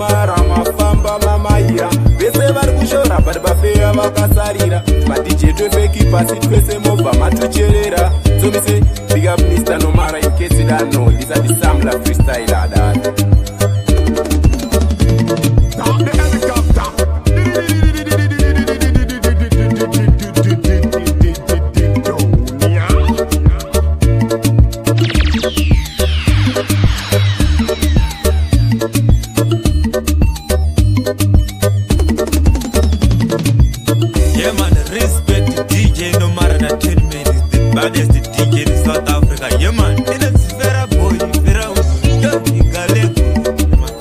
Nomara mafamba mamaira vese vari kushora, but pafeya vakasarira. MaDJ twefake pasi twese mobva matocherera. So me say big up Mr Nomara. In case you don't know, this are the Samla freestyle that. Stop the helicopter. Yeah. Yeah man, respect DJ Nomara Entertainment is the baddest DJ in South Africa. Yeah man, it's Vera boy, Vera yo, Igaleko. Yeah, man.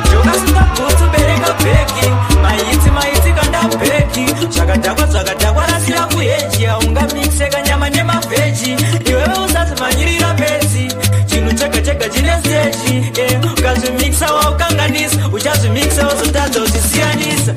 Jokasingabhutsu, bereka bhegi, maitsi maitsi, kanda bhegi, zvakadhakwa zvakadhakwa, rasira kuheji, haungamikise kanyama nemavheji. Iwewe usazimanyirira bedzi, chinhu chega chega chine stage. Ukazvimikisa waukanganisa, uchazvimikisa wozotadza kuzvisiyanisa.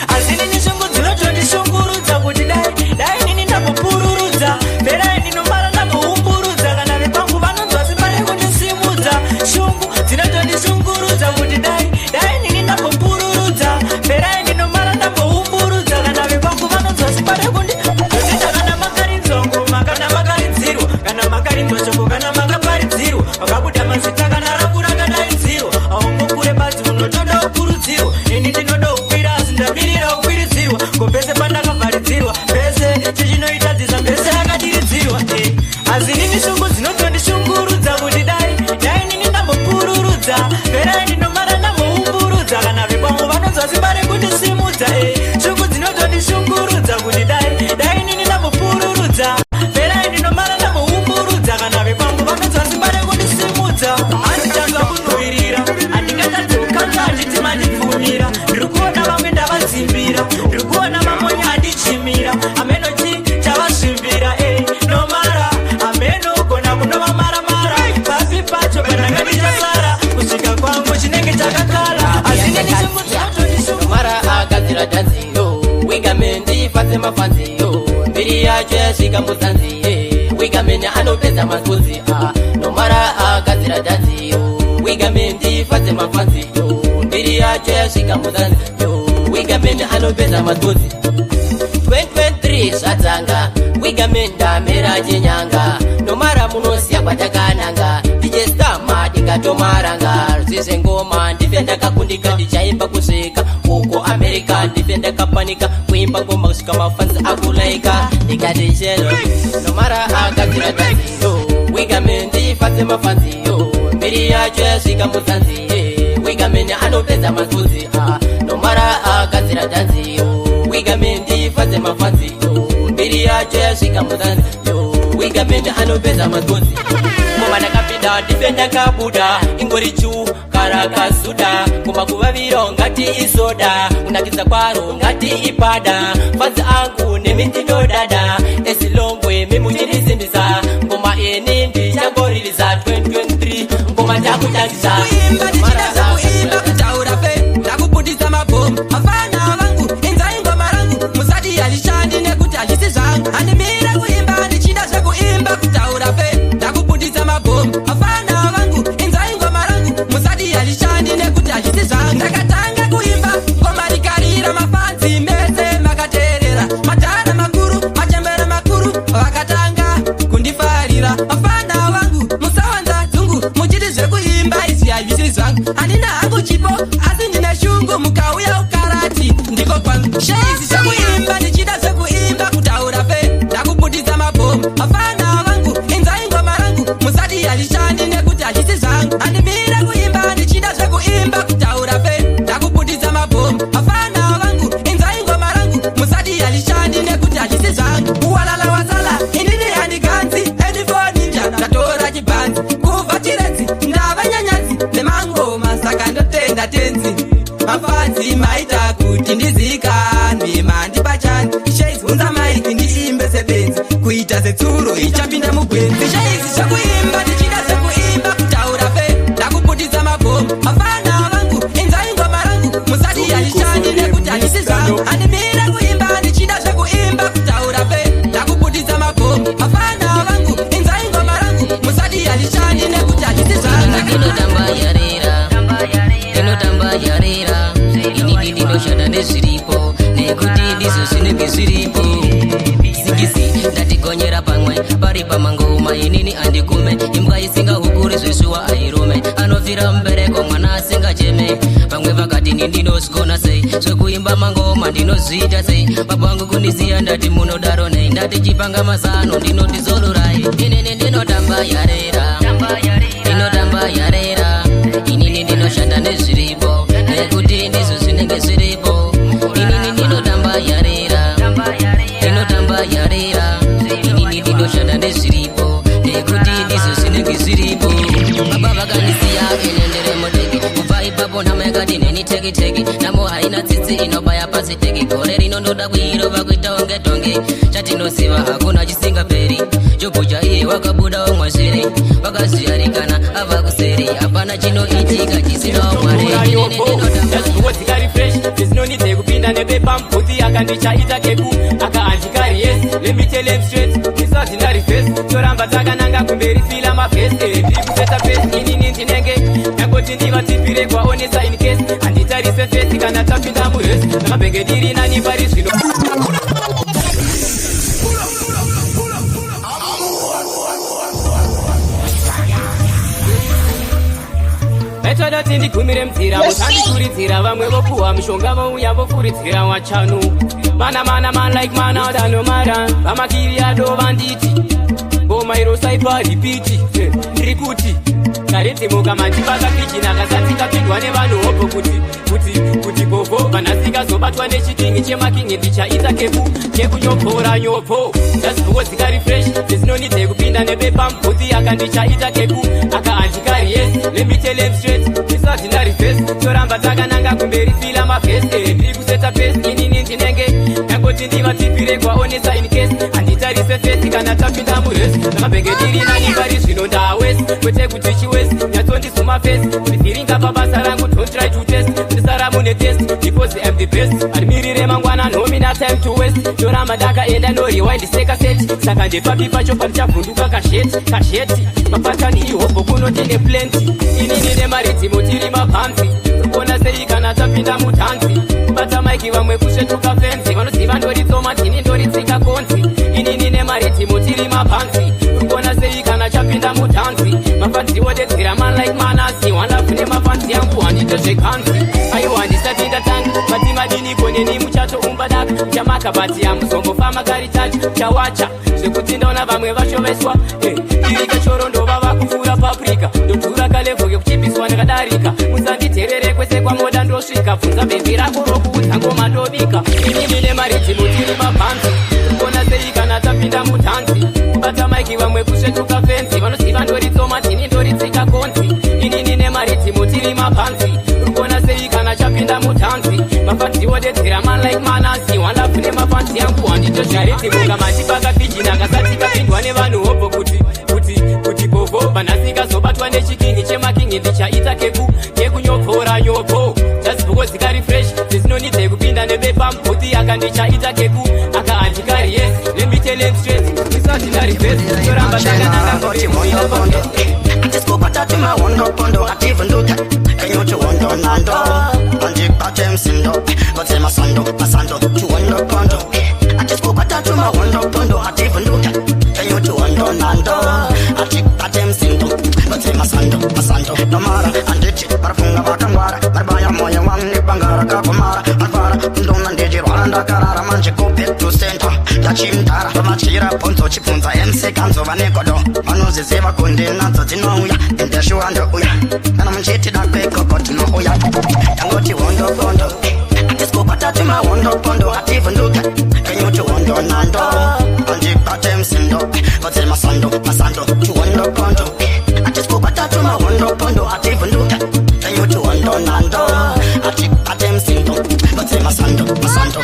Asi nini shungu dzinotondishungurudza kuti dai dai nini ndambopururudza, perai ndinomara ndamboumburudza, kana vepangu vanonzwa simba rekundisimudza. Shungu dzinotondishungurudza kuti dai dai nini ndambopururudza, perai ndinomara ndamboumburudza, kana vepangu vanonzwa simba rekundi. Ndotenda kana makarinzwa ngoma, kana makaridzirwa, kana makarinzwa shoko, kana makaparidzirwa, makabuda mazita, kana rangu rakadaidzirwa. Aungokure badzi, unotoda kukurudzirwa. Ini ndinoda kukwira, asi ndamirira kukwiridzirwa ko pese pandakavharidzirwa, pese chichinoitadzisa mbese yakadiridzirwa. Asi nini shungu dzinotondishungurudza kuti dai dai nini ndambopururudza, perai ndinomara ndamboumburudza, kana vekwangu vanonzwa simba rekundisimudza. Shungu dzinotondishungurudza kuti dai dai nini ndambopururudza, perai ndinomara ndamboumburudza, kana vekwangu vanonzwa simba rekundisimudza. Handitanzwa kunhuhwirira, handingatadzi kukanga, handiti mandibvumira. Ndiri kuona vamwe ndavadzimbira, ndiri kuona mamonya andichimira, ameno chi chavasvimbira. Nomara ameno ugona kunova maramara papi pacho pandanga ndichasara kusvika kwangu chinenge chakakala. Asi nini shungu dzinotondishungurudza. Mara agadzira dhanziyo, Wigaman ifadze mafanziyo, mbiri yacho yasvika muzanzi. Wigaman anopedza mafunzi. Nomara agadzira dhanziyo, Wigaman ifadze mafanziyo, mbiri yacho yasvika muzanzi. Wigaman anopedza mafunzi. 2023 zvatanga, Wigaman ndamera chinyanga. Nomara munosiya kwatakananga, DJ Stama ndingatomaranga zvizvengoma, ndife ndakakundika, ndichaimba kusvika uko America, ndife ndakapanika kuimba ngoma kusvika mafanzi akulaika. Ndikati chelo Nomara agadzira dhanziyo, Wigaman ndifadze mafanziyo, mbiri yacho yasvika muzanzi. Wigaman anopedza mafunzi. Nomara agadzira dhanziyo, Wigaman ndifadze mafanziyo, mbiri yacho yasvika muzanzi. Wigaman anopedza mafunzi. Ngoma ndakapinda, ndife ndakabuda, ingori chu karakazuda, ngoma kuvaviro ngati isoda, kunakidza kwaro ngati ipada. Fanzi angu nemi ndinodada, ezilongwe mimuchindisimbisa, ngoma ini ndichangoriliza 2023, ngoma ndakutangisa. Kuimba ndichida zvekuimba, kutaura fe ndakubudisa mabhomu. Mafana vangu, inzai ngoma rangu, musati hazvishandi nekuti hazvisi zvangu. Handimire kuimba ndichida zvekuimba, kutaura fe ndakubudisa mabhomu. Mafana vangu, inzai ngoma rangu, musati hazvishandi nekuti hazvisi zvangu. Ndakatanga kuimba ngoma rikarira, mafanzi mese makateerera, madhara makuru, machembere makuru vakatanga kundifarira. Mafana vangu, musawanza dzungu muchiti zvekuimba izvi hazvisi zvangu. Handina hangu chipo, asi ndine shungu, mukauya ukarati ndiko kwangu. Sheizi zvekuimba ndichida zvekuimba, kutaura fe ndakubudisa mabhomu. Mafana vangu, inzai ngoma rangu, musati hazvishandi nekuti hazvisi zvangu. Handimire kuimba ndichida zvekuimba, kutaura fe ndakubudisa mabhomu. Mafana vangu, inzai ngoma rangu, musati hazvishandi nekuti hazvisi zvangu. Walala wasala, inini handiganzi endifoninja, ndatora chibhanzi kubva Chiredzi, ndava nyanyazi nemangoma, saka ndotenda tenzi. Mafanzi maita kuti ndizikanwe, mandipa chanzi. Sheizi, unza mic ndiimbe sebenzi, kuita setsuro ichapinda mugwenzi. Sheizi zvekuimba ndichida zvekuimba, kutaura fe ndakubudisa mabhomu. ndinoshanda nezviripo, nekuti ndizvo zvinenge zviripo. Singisi ndatigonyera pamwe pari pamangoma, inini andigume. Imbwa isingahukuri zveshuwa airume, anofira mubereko mwana asingacheme. Vamwe vakati ni ndinozvigona sei zvekuimba mangoma, ndinozviita sei? Baba vangu kundisiya, ndati munodaro nei? Ndati chipanga mazano, ndinoti zororai. Inini ndinotamba yarera, ndinotamba yarera. Inini ndinoshanda nezviripo, nekuti ndizvo zvinenge zviripo. Inini ndinotamba yarera, ndinotamba yarera. Inini ndinoshanda nezviripo, nekuti ndizvo zvinenge zviripo. Baba vakandisiya ine ndiri mudiki. Kubva ipapo nhamo yakati neni teki teki. Nhamo haina tsitsi, inobaya pasi teki. Gore rino ndoda kuirova kuita unge tongi. Chatinoziva, hakuna chisingaperi. Jobho chaiye wakabudawo mwazviri, vakazviyarikana ava kuseri. Hapana chinoitika chisinawo Mwari. Inini ndinotamba Ndazviguwo dzikari fresh, dzezinonidze kupinda nebepa mubhuti. Akandichaita keku aka andikari. Yes, let me tell them straight, isazina reverse. Toramba takananga kumberi, fila mavhesi. Ndiri kuseta pace, inini ndinenge ndangoti ndivatipire kwaonesa. In case handitarise face kana tapinda muhesi, namabhenge ndiri nani pari zvino. Vaitodati ndigumire munzira, musandikuridzira. Vamwe vopuhwa mishonga, vouya vofuridzira wachanu. Mana mana man like mana adanomara vamakiri ado vanditi ngoma iro saipa repeat. Ndiri kuti karedzimuka mandipaka kichina kasati kapindwa nevanhu hobho kuti bhobho vanhasikazobatwa nechikingi chemakingi. Ndichaita kepu chekunyopora nyopho. Ndazibhuko dzikari fresh, dzezinonidze kupinda nebepa mubhuti. Aka ndichaita keku aka andikari. Yes, let me tell them straight, isazina reverse. Toramba takananga kumberi, fila mavhesi. Ndiri kuseta pace, inini ndinenge ndangoti ndivatipire kwaonesa. In case handitarise face kana tapinda muhesi, namabhenge ndiri nani pari zvino. Ndawesi kwete kuti chiwesi nyatsondisuma face ndivhiringa pabasa rangu. Don't try to test, ndisara mune test because I'm the best. Handimirire mangwana, nomina time to waste. Toramba ndakaenda, no rewind seka set. Saka ndepapi pacho pandichavhunduka? Kasheti kasheti mapatani ihobho kuno ndine plenty. Inini nemaridzimo tiri mabhanzi. Rikuona sei kana tapinda mudhanzi? Kubata maiki, vamwe kusvetuka fenzi. Vanoziva ndoritsoma ndini ndoritsika konzi. Inini nemaridzimo tiri mabhanzi. Rikuona sei kana chapinda mudhanzi? Mafanzi wodedzera man like manasi. One love nemafanzi yangu, handite zvekanzi. Aiwa, handisati ndatanga bati madiniko neni muchatoumba daka chamaka bati hamuzombofamba karitachi chawacha zvekuti ndaona vamwe vashoveswa. Iri kachoro ndovava kupfuura paprika, ndotura kalevel kekuchibviswa ndakadarika. Musanditerere, kwese kwamoda ndosvika. Bvunza bhebhi rako rokuudza ngoma ndobika. Inini nemaridzimo tiri mabhanzi. Kuona sei kana tapinda mudhanzi? Kubata maiki, vamwe kusvetuka fenzi. Vanoziva ndoritsoma ndini ndoritsika konzi. Inini nemaridzimo tiri mabhanzi. Rikuona sei kana chapinda mudhanzi? Mafanzi wodedzera man like manasi. One love nemafanzi yangu, handito zvaridzimuka mandipaka kijina kasati kapindwa nevanhu hobho kuti bhobho vanhasikazobatwa nechikingi chemakingi. Ndichaita keku kekunyopfora nyopho. Ndazibhuko dzikari fresh, dzezinonidze kupinda nebepa mubhuti. Aka ndichaita keku aka andikari. Yes, let me tell them straight, isazina reverse. Toramba takananga. Ngoti hondo pondo, atisikubatati mahondo pondo, ativhunduka kenyuti hondo nando andibate msindo vatse masando masando tihondo pondo, atisikubatati mahondo pondo, ativhunduka kenyuti hondo nando atibate msindo vatse masando masando. Nomara anditi varifunga vakangwara, varibaya moyo wangu nebanga rakagomara. Arwara ndona ndichirwara ndakarara manje, go back to center ndachimdara vamachira bhonzo chibvunza MC Kanzo. Vane godo vanozviziva kundi nadzo dzinouya, endeshuwa ndouya. Kana muchiti dakwekoko tinouya. Tangoti hondo pondo, atisikubatati mahondo pondo, ativhunduka kenyuti hondo nando andibate msindo vatse masando masando tihondo pondo, atisikubatati mahondo pondo, ativhunduka kenyuti hondo nando atibate msindo vatse masando masando.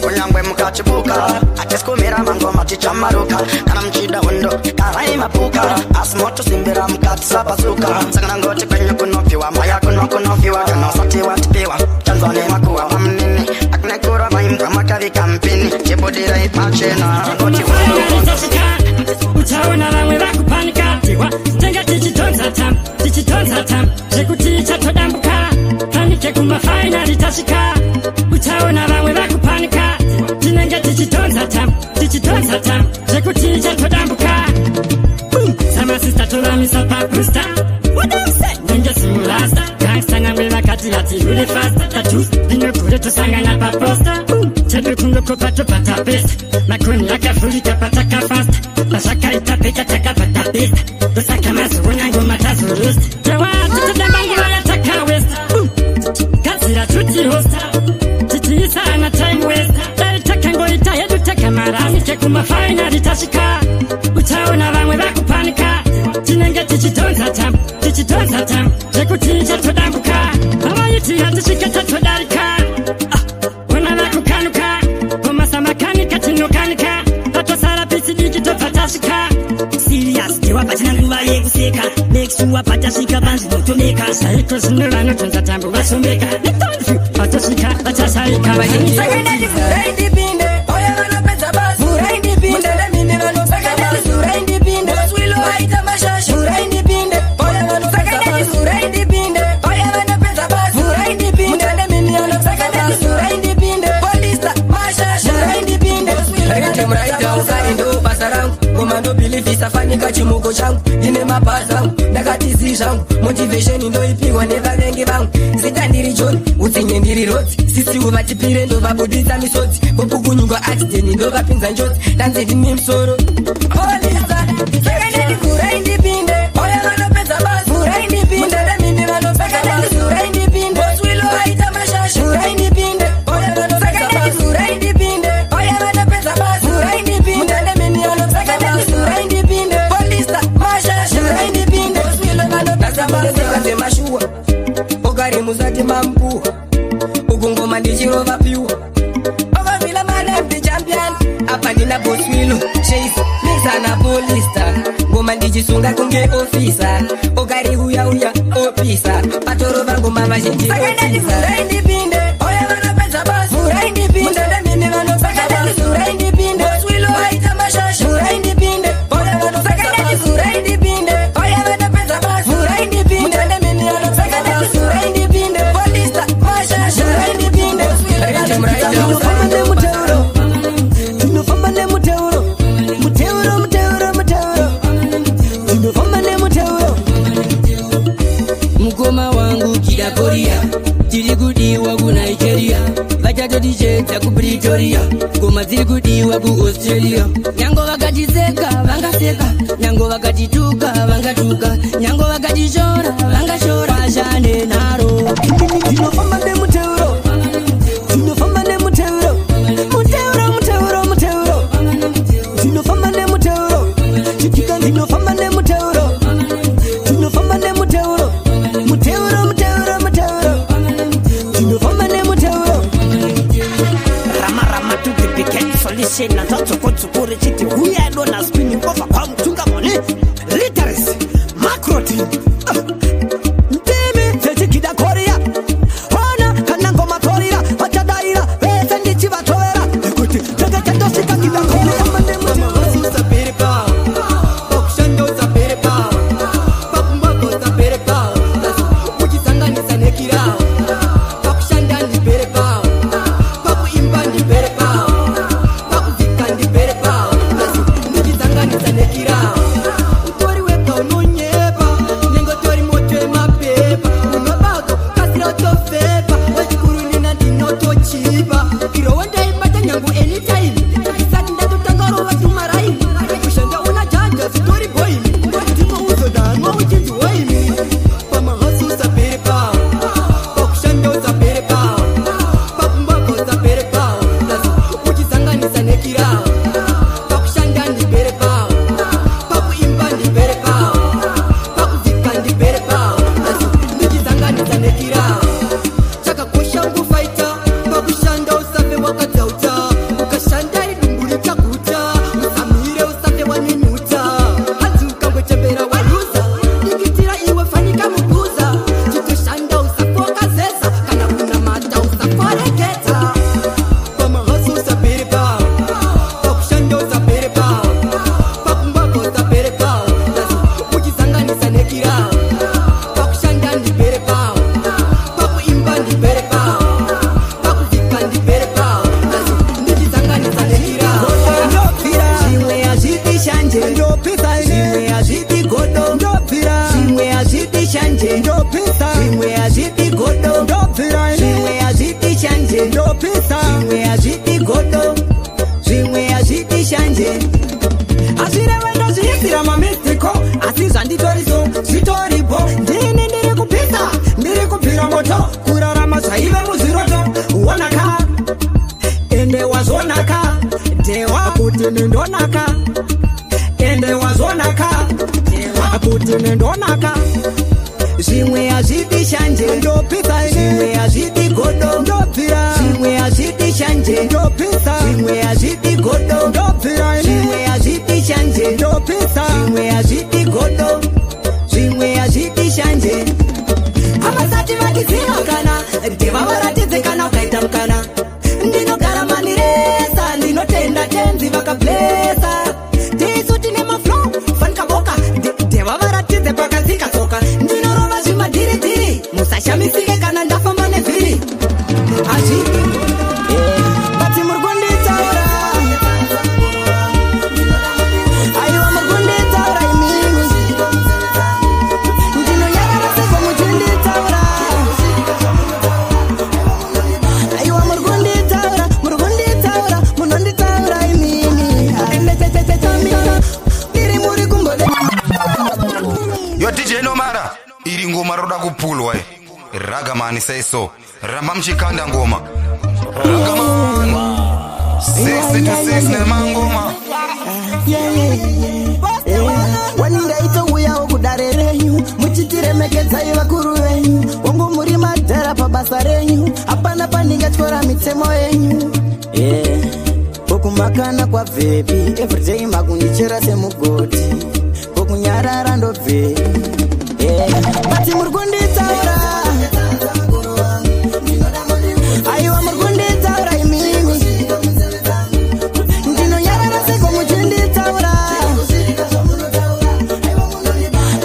Kunyangwe mukachibuka, atisikumira mangoma tichamaruka. Kana muchida hondo karai mapuka, asi motosimbira mukati sapazuka. Saka ndangoti kwenyu kunopiwa maya kuno kunofiwa. Kana usati watipiwa chanzwa nemakuwa vamunini akunekura vaimbwa makavika mpini chibudira ipachena ngoti hondo. Uchaona vamwe vakupanika tiwa. Tinenge tichidhonza tam, tichidhonza tam, zvekuti ichatodambuka. Tisvike kumafainari tasvika, uchaona vamwe vakupanika. Tinenge tichitonza tam, tichitonza tam, zvekuti chatodambuka. Samasista tovamisa papusta, nenge simurasta gangsta. Nyangwe vakati vatirure fasta, tatu rinogure tosangana paposta. Chedu kungokopa tobata best, makoni akavhurika patakafasta, pazvakaita peka takabata best. Ndosaka mazoona ngoma tazorusta, tewa totodamba nguva yatakawesta. Gadzira tutihosta, tichiisa ana time waster. Dai takangoita hedu takamarasike kumafainari tasvika, uchaona vamwe vakupanika. Tinenge tichitonza tam, tichitonza tam, zvekuti chatodambuka. Vavaiti hatisvike, tatodarika. Ona vakukanuka komasamakanika, tinokanika patosara pisi diki, tobva tasvika. Serious dewa, patina nguva yekuseka. Make sure patasvika panzvinotomeka. Saiko zvino vanotonza tambo vasomeka netonzi, patosvika vachashaika. Saka ndati vhurai ndipinde, oya vanopedza basa. Vhurai ndipinde, mimi vanopedza basa. Vhurai ndipinde, Swilo aita mashasha. Vhurai ndipinde, oya vanopedza basa. Vhurai ndipinde, oya vanopedza basa. Vhurai ndipinde, mimi vanopedza basa. Vhurai ndipinde, Polista mashasha. Vhurai ndipinde, Rhythm writer usari ndo basa rangu, ngoma ndobhilivhisa fanika chimuko changu. Ndine mabhazi angu, ndakati zvangu, motivation ndoipiwa nevavengi vangu. Zita ndiri John Utsinye, ndiri rodzi sisiwo vatipire, ndovabudisa misodzi, vopukunyuka accident, ndovapinza njodzi, ndanzi ndine musoro Polista. Saka ndati vhurai ndipinde, oya vanopedza basa. Vhurai ndipinde, mimi vanopedza basa. Vhurai ndipinde, Swilo aita mashasha. Vhurai ndipinde, oya vanopedza basa. Vhurai ndipinde, oya vanopedza basa. Vhurai ndipinde, mimi vanopedza basa. Vhurai ndipinde, Polista mashasha. Vhurai ndipinde, Swilo vanopedza basa. Dzemashuwa ogari musati mamupuwa uku, ngoma ndichirova piwa okavila mana the champion. Apa ndina Boswilo Sheif mixana Polista, ngoma ndichisunga kunge ofisa, ogari uya uya opisa, patorova ngoma vazhinji. Saka ndati vhurai ndipinde, oya vanopedza basa. Vhurai ndipinde, mimi vanopedza basa. Vhurai ndipinde, Swilo aita mashasha. Vhurai ndipinde, oya vanopedza basa. Vhurai ndipinde, oya vanopedza basa. Vhurai ndipinde, mimi vanopedza basa. Vhurai ndipinde, Polista mashasha. Vhurai ndipinde, Swilo Tinofamba nemuteuro, tinofamba nemuteuro, muteuro, muteuro, muteuro, tinofamba nemuteuro. Mukoma wangu Kidakoria, tiri kudiwa kuNigeria, vachatotichedza kuPretoria. Ngoma dziri kudiwa kuAustralia. Nyango vakatiseka vangaseka, nyango vakatituka vangatuka, nyango vakatishora vangashora, shande naro. Tinofamba nemuteuro, tinofamba nemuteuro, muteuro, muteuro, muteuro, tinofamba nemuteuro. Chitika, ndinofamba nemuteuro, tinofamba nemuteuro, muteuro, muteuro, muteuro, tinofamba nemuteuro. Rama rama to the begin solution, nanzvatsokotsoko richiti huya dona spinning over kwamutungamoni literacy macrotin. Ndimi dzechigida koria, hona kana ngoma torira, vachadaira vese ndichivatovera nekuti tenge chatosvika Gida Koria. Pakushanda usapere pawo, pakumbaga usapere pawo, uchisanganisa nekirawo. Pakushanda ndipere pawo, pakuimba ndipere pawo, pakuvhika ndipere pawo, ndichisanganisa nekirawo. Utori wega unonyepa, nenge utori moto wemapepa, unobago kasira utofepa, wechikuru nina ndinotochipa irowo, ndaibata nyangu anytime, isati ndatotanga rova tumaraini. Kushanda una jaja zvitori boimi, ndimo uzodanwa uchinzi woimi. Pamahasi usapere pawo, pakushanda usapere pawo, pakumbaga usapere pawo, uchisanganisa nekirawo. Pakushanda ndipere pawo, pakuimba ndipere pawo, pakuvhika ndipere pawo, ndichisanganisa nekirawo. Chakakosha ngufaita, pakushanda usafe wakadzauta, ukashanda idumbu richaguta, usamire usafe wanyunyuta, hanzi ukangochembera waluza, dikitira iwe fanika mubuza, chitoshanda usafe wakazeza, kana kunamata usafe waregedza. Pamahasi usapere pawo, pakushanda usapere pawo, pakumbaga usapere pawo, uchisanganisa nekirawo. Pakushanda ndipere pawo, Hazvidi godo, zvimwe hazvidi shanje. Hazvireve ndozviisira mamistiko, asi zvanditoriso zvitoripo. Ndini ndiri kupisa, ndiri kubvira moto. Kurarama zvaive muzviroto. Wonaka, ende wazonaka. Dhewa kuti nindonaka, ende wazonaka kuti nindonaka. Zvimwe hazvidi shanje, ndopisa. Zvimwe hazvidi godo, ndobvira. Zvimwe hazvidi shanje, ndopisa. Zvimwe hazvidi godo, ndobvira. Zvimwe hazvidi shanje, ndopisa. Zvimwe hazvidi godo, zvimwe hazvidi shanje. Havasati vakiziva kana ndeva varatidze kana ukaita mukana. Ndinogara maniresa, ndinotenda tenzi vakablesa. Tisu tine maflow fanikaboka. Ndeva varatidze pakadzika tsoka. Ndinorova zvimadhiridhiri, musashamisike kana ndafamba nevhiri. Hazvidi. Bati muri kunditaura, aiwa, muri kunditaura imimi. Ndinonyarara seko muchinditaura. Aiwa, muri kunditaura, muri kunditaura, munonditaura imimi. Ndiri muri kumbode. Yo DJ Nomara, iri ngoma roda kupulwa. Ragamani, say so. Ramba mchikanda ngoma. Ragaman. 6 to 6 nemangoma. Waningaitouyawo kudare renyu muchitiremekedzai vakuru venyu. Wangu muri madhara pabasa renyu, hapana pandingatyora mitemo yenyu. Kokumakana kwabvepi? Everyday makundichera semugodhi. Kokunyarara ndobvei? Bati muri kunditaura, aiwa, muri kunditaura imimi. Ndinonyarara seko muchinditaura.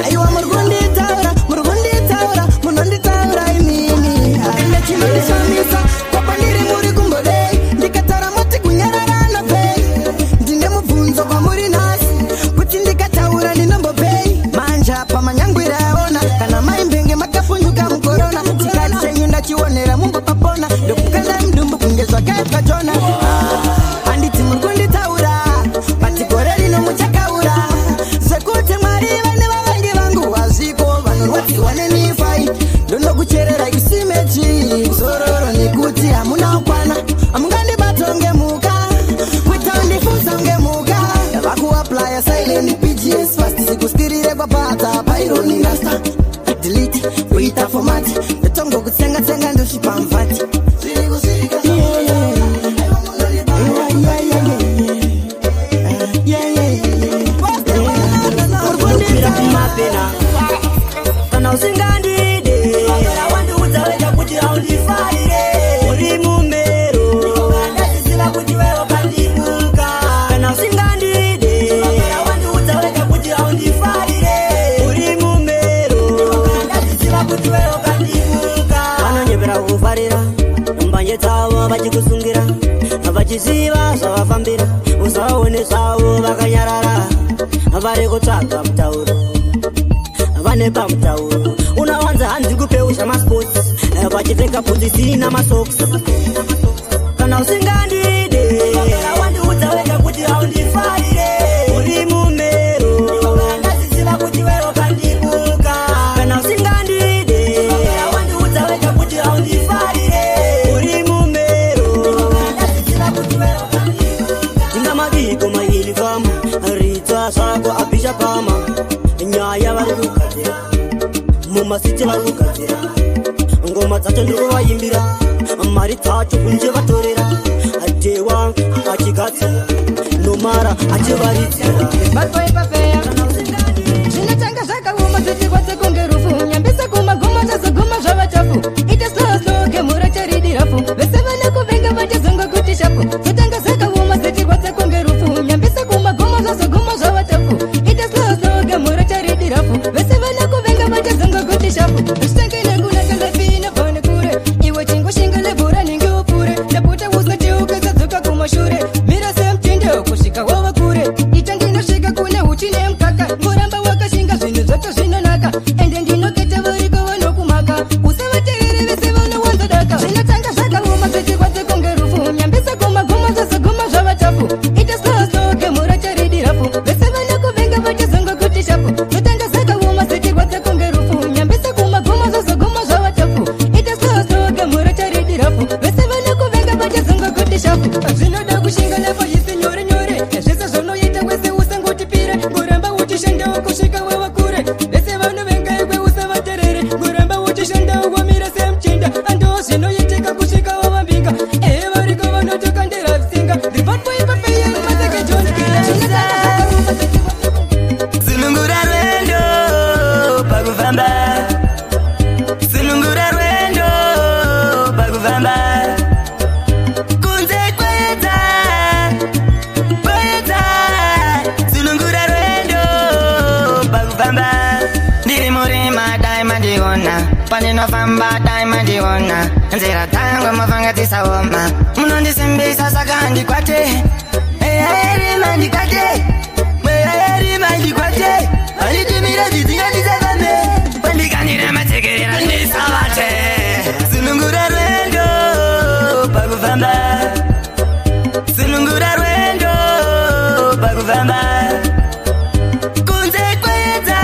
Aiwa, muri kunditaura, muri kunditaura, munonditaura imimi. Ende chinondishamisa kwapandiri muri kumbodei? Ndikataura moti kunyarara nobvei. Ndine mubvunzo kwamuri nhasi kuti ndikataura ndinombobvei? Manja pamanyangwira aona kana maimbenge makapunyuka mukorona. Chikati chenyu ndachionera mumbopapona, ndokukanda mudumbu kunge zvakaitwa jona. Handiti muri kunditaura pati gore rino muchakaura zvekuti Mwari vane vavengi vangu hazviko. Vanorwadziwa nenifai, ndonokucherera kusimechi zororo nekuti hamuna kukwana. Hamungandibatonge muka kuita ndifunzonge muka. Vakuaplya silent PGS fast sikuskirire kwapata paironi rasta delete kuita format ndotongokutsenga-tsenga ndosvipa mvati. Kwira kumapena kana usingandide, wandiudza wega kuti haundifarire. Uri mumero, ndaziziva kuti wewe kandibuka. Kana usingandide, wandiudza wega kuti haundifarire. Uri mumero, ndaziziva kuti wewe kandibuka. Vanonyepera kufarira mbanje dzavo vachikusungira, vachiziva zvavafambira. Usaone zvavo vakanyarara, vari kutsvaga mutauro, vane pamutauro. Unawanza hanzi kupeusha masports, vachipfeka bhutsi dzisina masocks. Kana usingandide, wandiudza wega kuti haundifarire. Uri mumero, ndaziziva kuti wewe kandibuka. Kana usingandide, wandiudza wega kuti haundifarire. Uri mumero, ndaziziva kuti wewe kandibuka. Tinga mabiko mailifama ritswa zvako abhisha pama nyaya. Vari kugadzira mumasiti, vari kugadzira ngoma dzacho, ndiri kuvaimbira mari dzacho kunje vatorera. Atewa achigadzira, Nomara achivaridzira. Batwaipafeya zvinotanga zvakaoma, zvichirwadza kunge rufu. Nyambisa kumaguma, zvazoguma zvava chafu. Ita slow slow, gemura charidi rafu. Vese vanokuvenga vachazonga kuti shapu. Zotanga zvakaoma, zvichirwadza kunge rufu. Nyambisa kumaguma, zvazoguma zvava chafu. Ita slow slow, gemura charidi rafu. Vese vanokuvenga vachazonga kuti shapu. Zvitange nekunaka lefina pane kure. Iwe chingoshinga lebhura ninge upure. Ndapota usacheuke, sadzoka kumashure. Mira semutindo kusvika wava kure. Ita ndinosvika kune uchi nemukaka. Ngoramba wakashinga, zvinhu zvacho zvinonaka. Ende Unoitawo zvinoitika kusvika wavambika. Ehe, variko vanotokandira tsinga. Sunungura rwendo pakufamba, sunungura rwendo pakufamba. Kunze kwedza, kwedza, sunungura rwendo pakufamba. Ndiri murima, dai mandiona pandinofamba, dai mandiona nzira dzangu, mafanga dzisaoma. Munondisimbisa saka handikwate. Mweya yerima ndikwate, mweya yerima ndikwate. Vanditumira zvidzinga ndisafambe, pandikanira matsekerera ndisavate. Sunungura rwendo pakufamba, sunungura rwendo pakufamba. Kunze kwedza,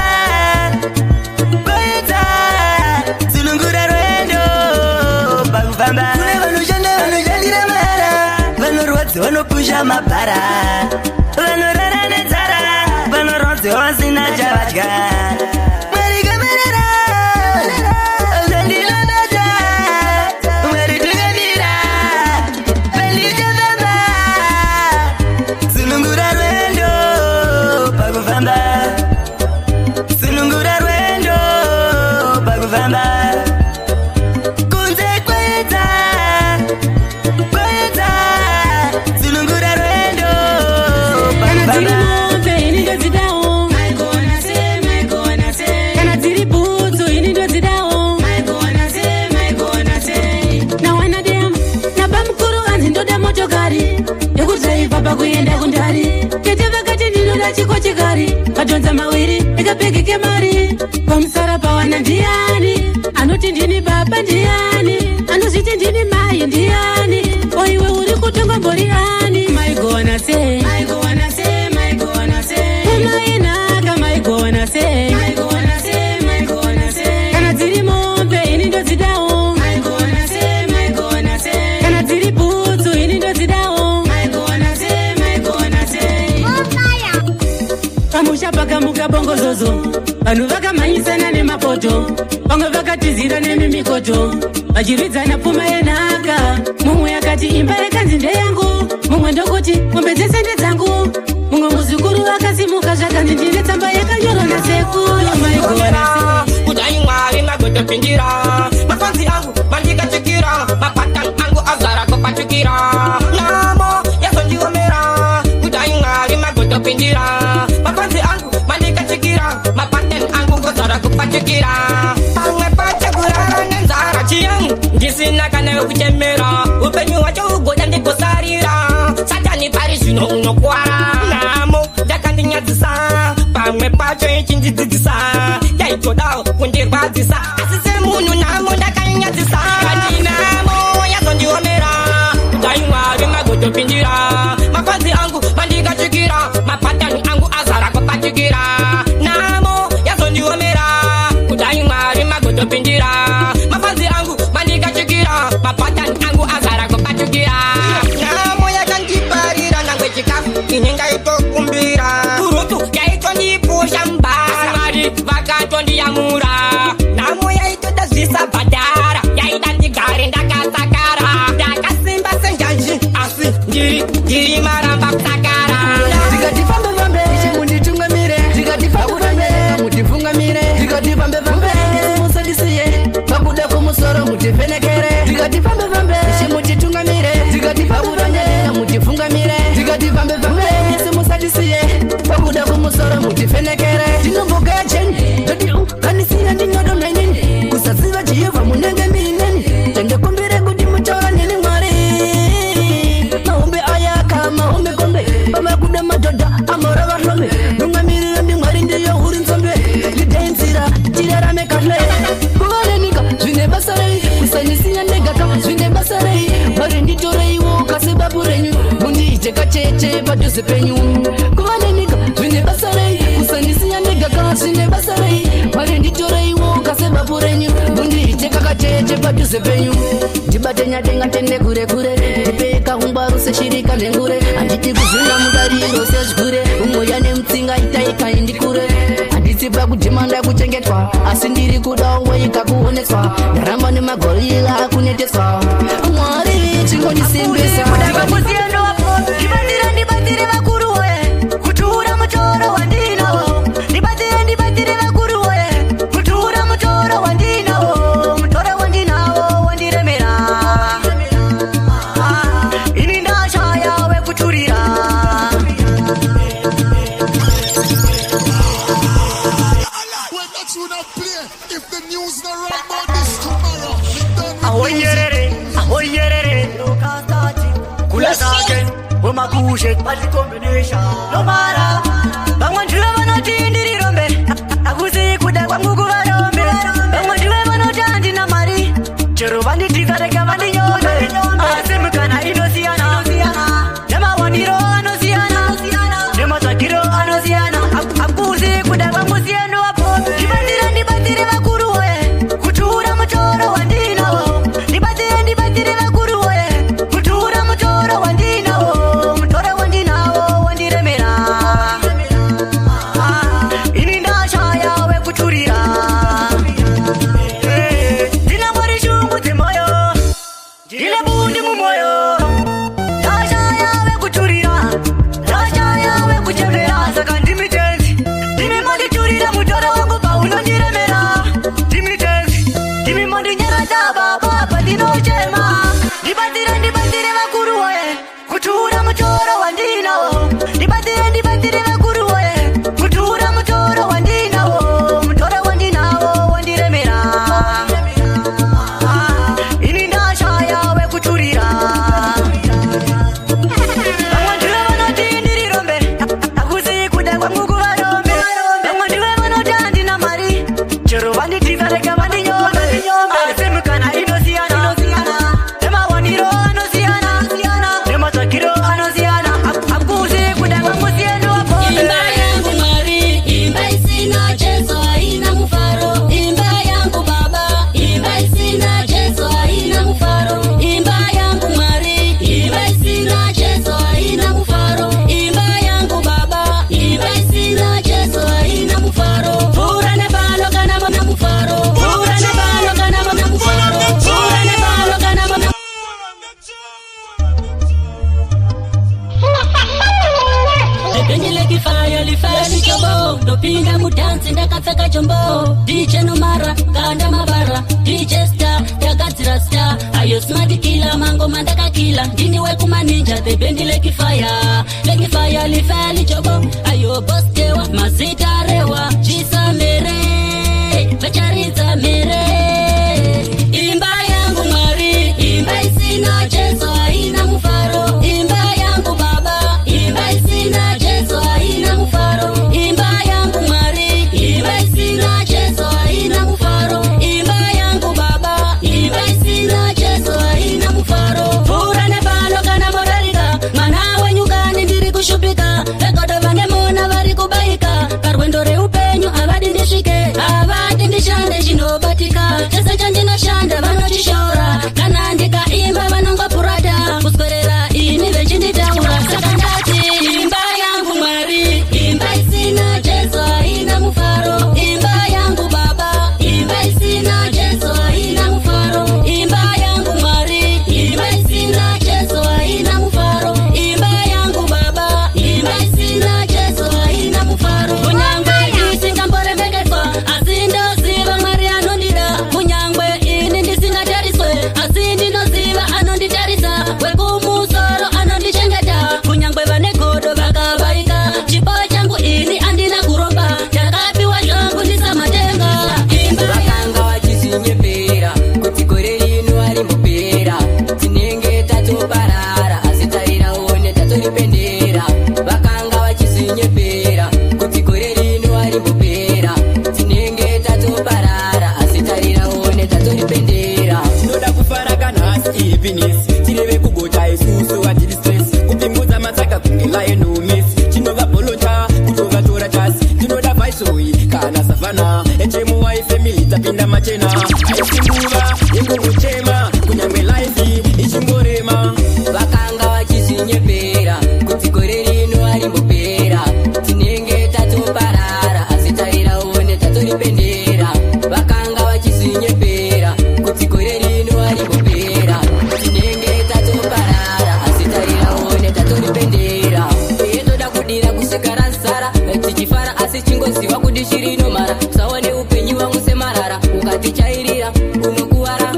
kwedza, sunungura rwendo pakufamba. Kune vanoshanda, vanoshandira mahara, vanorwadziwa, vanopusha mabhara, vanorara nenzara, vanorwadziwa vasina chavadya. Mwari kamerera zvandinobata, Mwari tungamira pandichafamba. Sunungura rwendo pakufamba, sunungura rwendo pakufamba. Kunze kwedza, kwedza, sunungura rwendo Kana dziri pakufamba. mombe, ini ndodzidawo. Kana dziri bhutsu, ini ndodzidawo. Nawana dem nabamukuru anzi ndoda motokari yekudhiraivha pakuenda kundari. Tete vakati ndinoda chikochikari, madhonza mawiri ekabhegi kemari. Pamusara pawana ndiani anoti ndini baba? Ndiani anozviti ndini mai? Ndiani? Oiwe uri kutonga mbori ani? Maigona sei? Umainaka maigona sei? Kana dziri mombe, ini ndodzidawo. Kana dziri bhutsu, ini ndodzidawo. Pamusha pakamuka bongozozo, vanhu vakamhanyisana nemapoto, vamwe vakatizira nemimikoto, vachirwidzana pfuma yenhaka. Mumwe akati imba yakanzi ndeyangu, mumwe ndokuti mombe dzese ndedzangu. Mumwe muzukuru akasimuka zvakanzi ndine tsamba yakanyorwa nasekuru. Maigona. Kudai Mwari magotopindira, mafanzi angu mandikachikira, mapatani angu azara kupachikira. Namo yazondiomera. Kudai Mwari magotopindira, mafanzi angu mandikachikira, mapatani angu gozara kupachikira. Pamwe pacho kurara nenzara, chiyangu ndisina kana wekuchemera. Upenyu hwacho ugoda ndigosarira. Satani pari zvino unokwara. Namo yakandinyadzisa, pamwe pacho ichindidzidzisa, yaitodawo kundirwadzisa, asi semunhu namo ndakanyadzisa. Kandi namo yazondiomera. Kudai Mwari magotopindira, mafanzi angu mandikachikira, mapatani angu azara kupachikira. Namo yazondiomera. Kudai Mwari magotopindira, mafanzi angu mandikachikira, mapatani angu azara kupachikira. Namo yakandiparira, nangwe chikafu ini ndaitokumbira, turutu yaitondipusha mbara, Mwari vakatondiyamura. Namo yaitoda zvisabhadhara, yaida ndigare ndakasakara, ndakasimba senjanji, asi ndiri maramba kusakara. Tikati fambe fambe, munditungamire. Tikati fambe fambe, mutifungamire. Tikati fambe fambe, musandisiye pakuda kumusoro, mutivhenekere. Tikati fambe fambe, mutitungamire. Tikati fambe fambe, mutifungamire. Tikati fambe fambe, musandisiye pakuda kumusoro, mutivhenekere. Ndinomboga cheni ndoti kanisiya ndinodonha inini, kusaziva Jehovha munenge miineni. Tendekumbire kuti mutaura neni Mwari. Mahombe ayaka mahombe kombe, pamakuda madhodha amora vahlome. Rungamiriro ndimwari, ndiyo huri nzombe, lidai nzira tirarame kahle. Kuva nenyika zvine basa rei? Kusanisiya ndegaka zvine basa rei? Mwari nditoreiwo kasebabu renyu, mundiite kacheche padhuze penyu. Kuva nenyika zvine basa rei? Kusanisiya ndegaka zvine basa rei? Mwari nditoreiwo kasebabu renyu, mundiite kakacheche padhuze penyu. Ndibate nyadenga tende kure kure, ndipei kahungwaru seshirika nengure. Handidi kuzunga mudariro sezvigure, umweya nemutsinga itaika indikure. Handisi pakudhimanda kuchengetwa, asi ndiri kudawo weika kuoneswa. Ndaramba nemagorila. kuneteswa. Mwari chingondisimbisa. Kuda kwangu siendo wapo, ndibatsire, ndibatsire vakuru woye, kutura mutoro wandinawo. Ndibatsire, ndibatsire vakuru woye, kutura mutoro wandinawo. Mutoro wandinawo wandiremera. Ah, ini ndashaya wekuturira. When that tune a play, if the news not right about this tomorrow, me done with music. Ahoyerere, ahoyerere, kula zake wemakushe combination nomara. Vamwe ndive vanoti ndiri rombe, hakusi kuda kwangu kuvarombe. Vamwe ndive vanoti handina mari, chero vanditiza rega vandinyombe. Asi mikana inosiyana, nemawaniro anosiyana, nematsvakiro anosiyana. Hakusi kuda kwangu siyendo wapo. Ndibatsire, ndibatsire vakuru woye, kutura mutoro wandinawo. Ndibatsire, ndibatsire vakuru woye, kutura mutoro wandinawo. Mutoro wandinawo wandiremera. Ah, ini ndashaya wekuturira. Eh, ndina Mwari shungu dzemoyo, ndine bundi mumwoyo. Ndashaya wekuturira, ndashaya wekuchemera. Saka ndimi tenzi, ndimi monditurira mutoro wangu paunondiremera. Ndimi tenzi, ndimi mondinyaradza baba pandinochema. Ndibatsire, ndibatsire vakuru woye, kutura mutoro wandinawo. Ndibatsire, ndibatsire vakuru woye, kutura mutoro wandinawo. Mutoro wandinawo wandiremera. Ah, ini ndashaya wekuturira. Vamwe ndive vanoti ndiri rombe, hakusi kuda kwangu kuvarombe. Vamwe ndive vanoti handina mari, chero vanditiza rega vandinyombe. Asi mikana inosiyana, nemawaniro anosiyana, nematsvakiro anosiyana. Hakusi kuda kwangu siyendo wapo. Imba yangu Mwari, imba isina Jesu haina mufaro. Imba yangu Baba, imba isina Jesu haina mufaro. Imba yangu Mwari, imba isina Jesu haina mufaro. Imba yangu Baba, imba isina Jesu haina mufaro. Pfuura nepano kana muna mufaro. Pfuura nepano kana muna mufaro. Pfuura nepano kana muna. Penye lekifaya lifaya lichobo, ndopinda mudhansi ndakapfeka chombo. DJ Nomara kanda mabara, DJ Star ndagadzira star. Ayo smart killer, mangoma ndakakila, ndini wekumaninja. The band lekifaya lekifaya lifaya lichobo. Ayo bostewa mazita rewa chisamere vacharidza mere. Imba yangu Mwari, imba isina Jesu haina mufaro. Imba yangu Baba, imba isina Jesu haina mufaro. Imba yangu Mwari, imba isina Jesu haina mufaro. Imba yangu Baba, imba isina Jesu haina mufaro. Pfuura nepano kana morarika, mwana wenyukani ndiri kushupika. Vegodo vane mona vari kubaika, parwendo reupenyu havadi ndisvike, havadi ndishande chinobatika. Chese chandinoshanda vanochishora, kana ndikaimba vanongopurata, kuswerera ini vechinditaura. Saka ndati imba yangu Mwari, imba isina Jesu haina mufaro. Imba yangu Baba, imba isina Jesu haina mufaro. Imba yangu Mwari, imba isina Jesu haina mufaro. Imba yangu Baba, imba isina Jesu haina mufaro. Kunyangwe isingamboremekedzwa, asi ndoziva Mwari anondida. Kunyangwe ini ndisingatariswe, asi ndinoziva anonditarisa. Wekumusoro anondichengeta, kunyangwe vane godo vakavaika. Chipo changu ini andina kuromba, ndakapiwa zvangu ndisamatenga. Imba Vakanga vachisinyepera kuti gore rino harimbopera, tinenge tatoparara, asi tariraone tatoripendera. Vakanga vachisinyepera kuti gore rino harimbopera, tinenge tatoparara, asi tariraone tatoripendera. Tinoda kufara kanhasi ihipinesi, tireve kugota isusu hatidi stress, kupingudza matsaka kunge Lionel Messi. Chinovabholota kutovatora chasi, tinoda Viceroy kana Savana HMY family tapinda machena. Haisi nguva yekungochema kunyangwe life ichingorema. Vakanga vachisinyepera kuti gore rino harimbopera, tinenge tatoparara, asi tariraone tatoripendera. Vakanga vachisinyepera kuti gore rino harimbopera. Chingoziva kuti chirinomara, usaone upenyu wangu semarara. Ukatichairira unokuvara,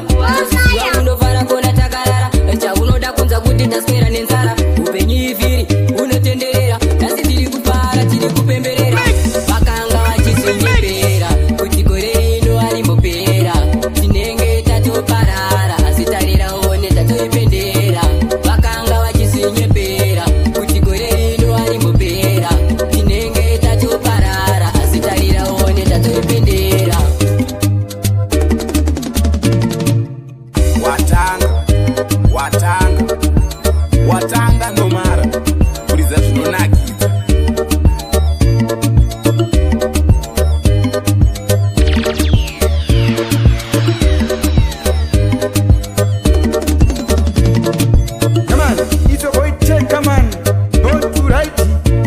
ziva unofara kona takarara. Chaunoda kunza kuti taswera nenzara. Upenyu ivhiri unotenderera, nhasi tiri kufara, tiri kupemberera. Vakanga vachizonyepera kuti gore rino arimbopera, tinenge tatoparara, asi tarira one tatoipendera. Vakanga vachizonyepera kuti gore rino arimbopera, tinenge tatoparara, asi tarira one tatoipendera. Watanga, watanga, watanga Nomara kuridza zvinonakidza. Come on, it's your boy Checker Man. Born to right,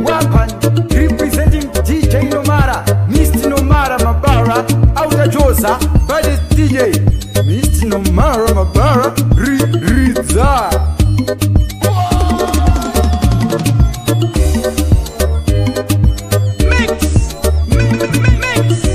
Wapan, representing DJ Nomara, Mr. Nomara Mabara, Outer Josa, baddest DJ, Mr. Nomara Mabara, Riza. Mix, mix.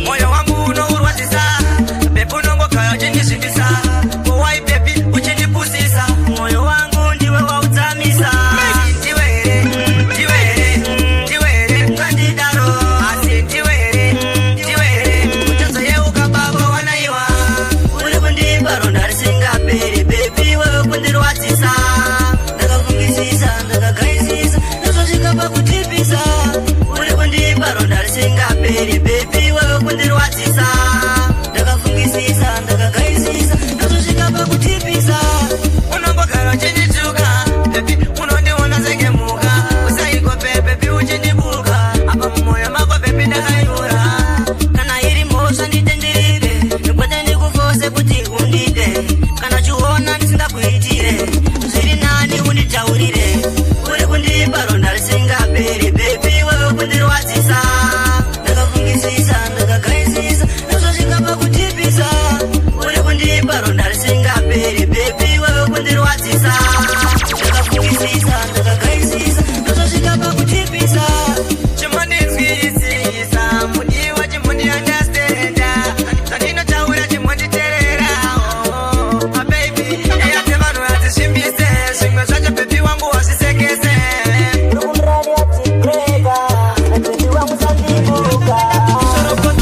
Moyo wangu unourwadzisa baby, unongogaya uchindizvimbisa. Why baby uchindipusisa? Moyo wangu ndiwe wautsamisa. Ndiwe here, ndiwe here, ndiwe here ngandidaro? Asi ndiwe here, ndiwe here uchazoyeuka baba wanaiwa? Uri kundipa ronda risingaperi baby, wewe kundirwadzisa. Ndakafungisisa, ndakagaisisa, ndazosvika pakutipisa. Uri kundipa ronda risingaperi baby, wewe kundirwadzisa. Ndakafungisisa, ndakagaisisa, ndazosvika pakutipisa. Unongogara uchindituka baby, unondiona sengemuka usaikope baby, uchindibuka apa mumwoyo mako baby ndakayura. Kana iri mhosva nditenderere, kwete ndikufose kuti undide. Kana chiona ndisingakuitire zviri nani, unditaurire. Uri kundipa ronda risingaperi baby, wewe kundirwadzisa. Ndakafungisisa, ndakagaisisa, ndazosvika pakutipisa. Uri kundipa ronda risingaperi baby, wewe kundirwadzisa. Ndakafungisisa, ndakagaisisa, ndazosvika pakutipisa. Chimondinzwisisa mudiwa, chimondiunderstanda zvandinotaura, chimonditerera. Oh, baby, eyate vanhu hadzisvimbise zvimwe zvacho baby wangu wazvisekese.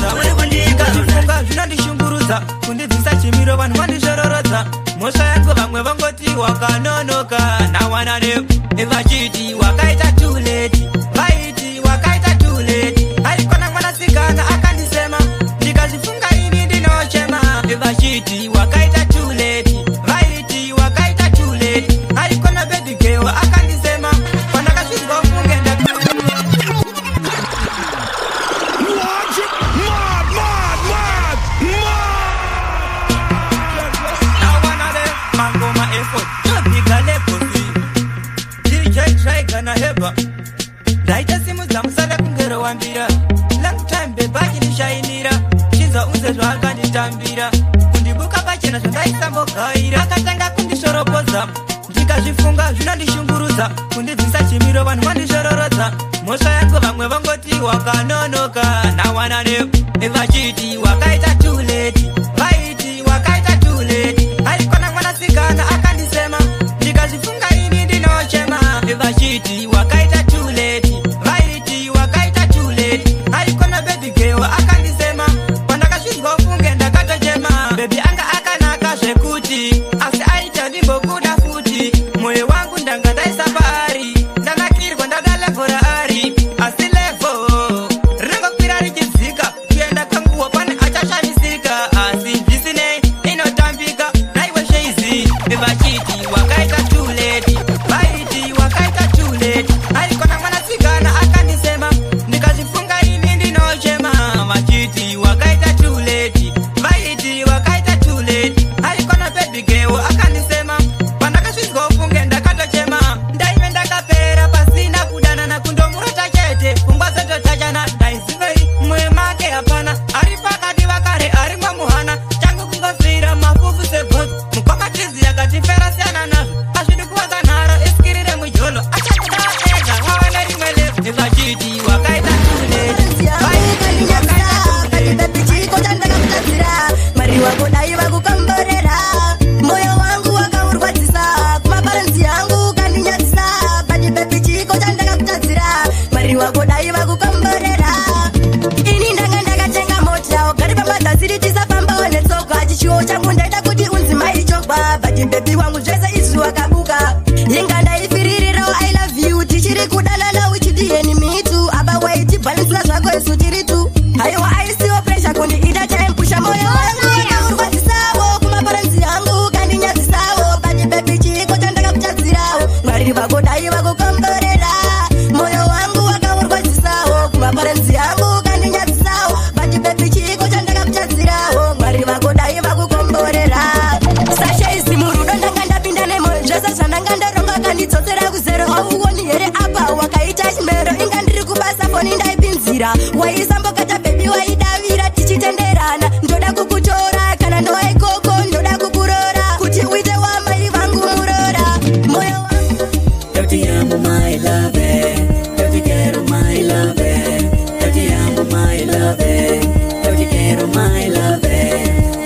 Zvorodza zvinondishungurudza, kundibvisa chimiro, vanhu vandizvororodza. Mhosva yangu vamwe vangoti wakanonoka. Nawanane vachiti wakaita too late, vaiti wakaita too late. Aikona mwanasikana akandisema, ndikazvifunga ini ndinochema. Vachiti wakaita too late, vaiti wakaita too late. Aikona baby girl akandisema, pandakasvizwa funge nda Mad, mad, mad, Nawanale mangoma efo topiga legosi DJ Trigger heba ndaita simudza musara kungero wambira. Long time baby achindishainira, chinzwa unze zvaakanditambira, kundibuka pachena zvandaisambogaira. Akatanga kundishoropodza, ndikazvifunga zvinondishungurudza, kundibvisa chimiro, vanhu vandizvororodza. Mhosva yangu vamwe vangoti wakanonoka. Nawanane vachiti wakaita too late, vaiti wakaita too late. Aikona mwanasikana akandisema, ndikazvifunga ini ndinochema. Vachiti wakaita too late, vaiti wakaita too late. Aikona baby girl akandisema, pandakasvizwa funge ndakatochema. Baby anga akanaka zvekuti, asi aita ndimbokuda futi. Mwoyo wangu ndanga ndaisa paari, ndanakirwa, ndada level raari, asi level rinongokwira richidzika. Kuenda kwanguwo pane dai vakukomborera. Ini ndanga ndakatenga mota, ugari pamadzasiri tisafambawo netsoka. Chishuwo changu ndaida kuti unzi maichogwa, but baby wangu zvese izvi wakabuka. Inga ndaifiririrawo I love you, tichiri kudanana uchidiyeni mitu. Apa waitibhalisira zvako isu tiri tu. Haiwa aisiwo pressure kundiita taimupusha moyo wangu wakaurwadzisawo kumaparenzi yangu kandinyadzisawo. But baby chiiko chandakakutadzirawo? Mwari vako dai vakukomborera. Moyo wangu wakaurwadzisawo kumaparenzi yangu kandinyadzisawo. But baby chiiko chandakakutadzirawo? Mwari vako dai vakukomborera. Sasha murudo ndanga ndapinda nemoyo, zvese zvandanga ndaronga kandidzotsera kuzero. Hauoni here apa wakaita chimero? Inga ndiri kubasa, foni ndaipinzira, waisambokata baby, waidavira tichitenderana. Ndoda kukutora kana ndowa ikoko, ndoda kukurora kuti uite wamai vangu murora. Moyo wangu Yo te amo, my love. Yo te quiero, my love. Yo te amo, my love. Yo te quiero, my love.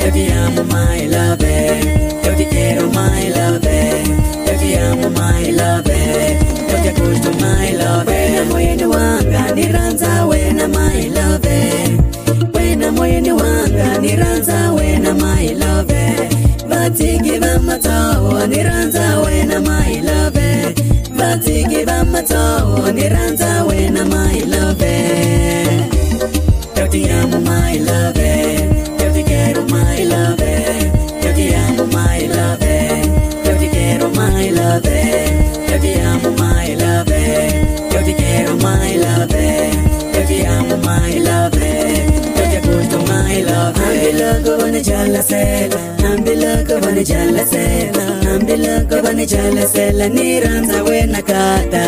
Yo te amo, my love. Yo te quiero, my love. Yo te amo, my love. Yo te gusto, my love. Wena moyeni wanga niranza wena, my love. Wena moyeni wanga niranza wena, my love. Vatiki vamatao niranza wena, my love. Vatiki vamatao niranza wena, my love. Yo te amo, my love. Yo te quiero, my love. Yo te amo, my love. Yo te quiero, my love. Yo te amo, my love. Yo te quiero, my love. Yo te amo, my love. Yo te gusto, my love. Hambiloko vanijalasela, hambiloko vanijalasela, hambiloko vanijalasela, niranza wena kata.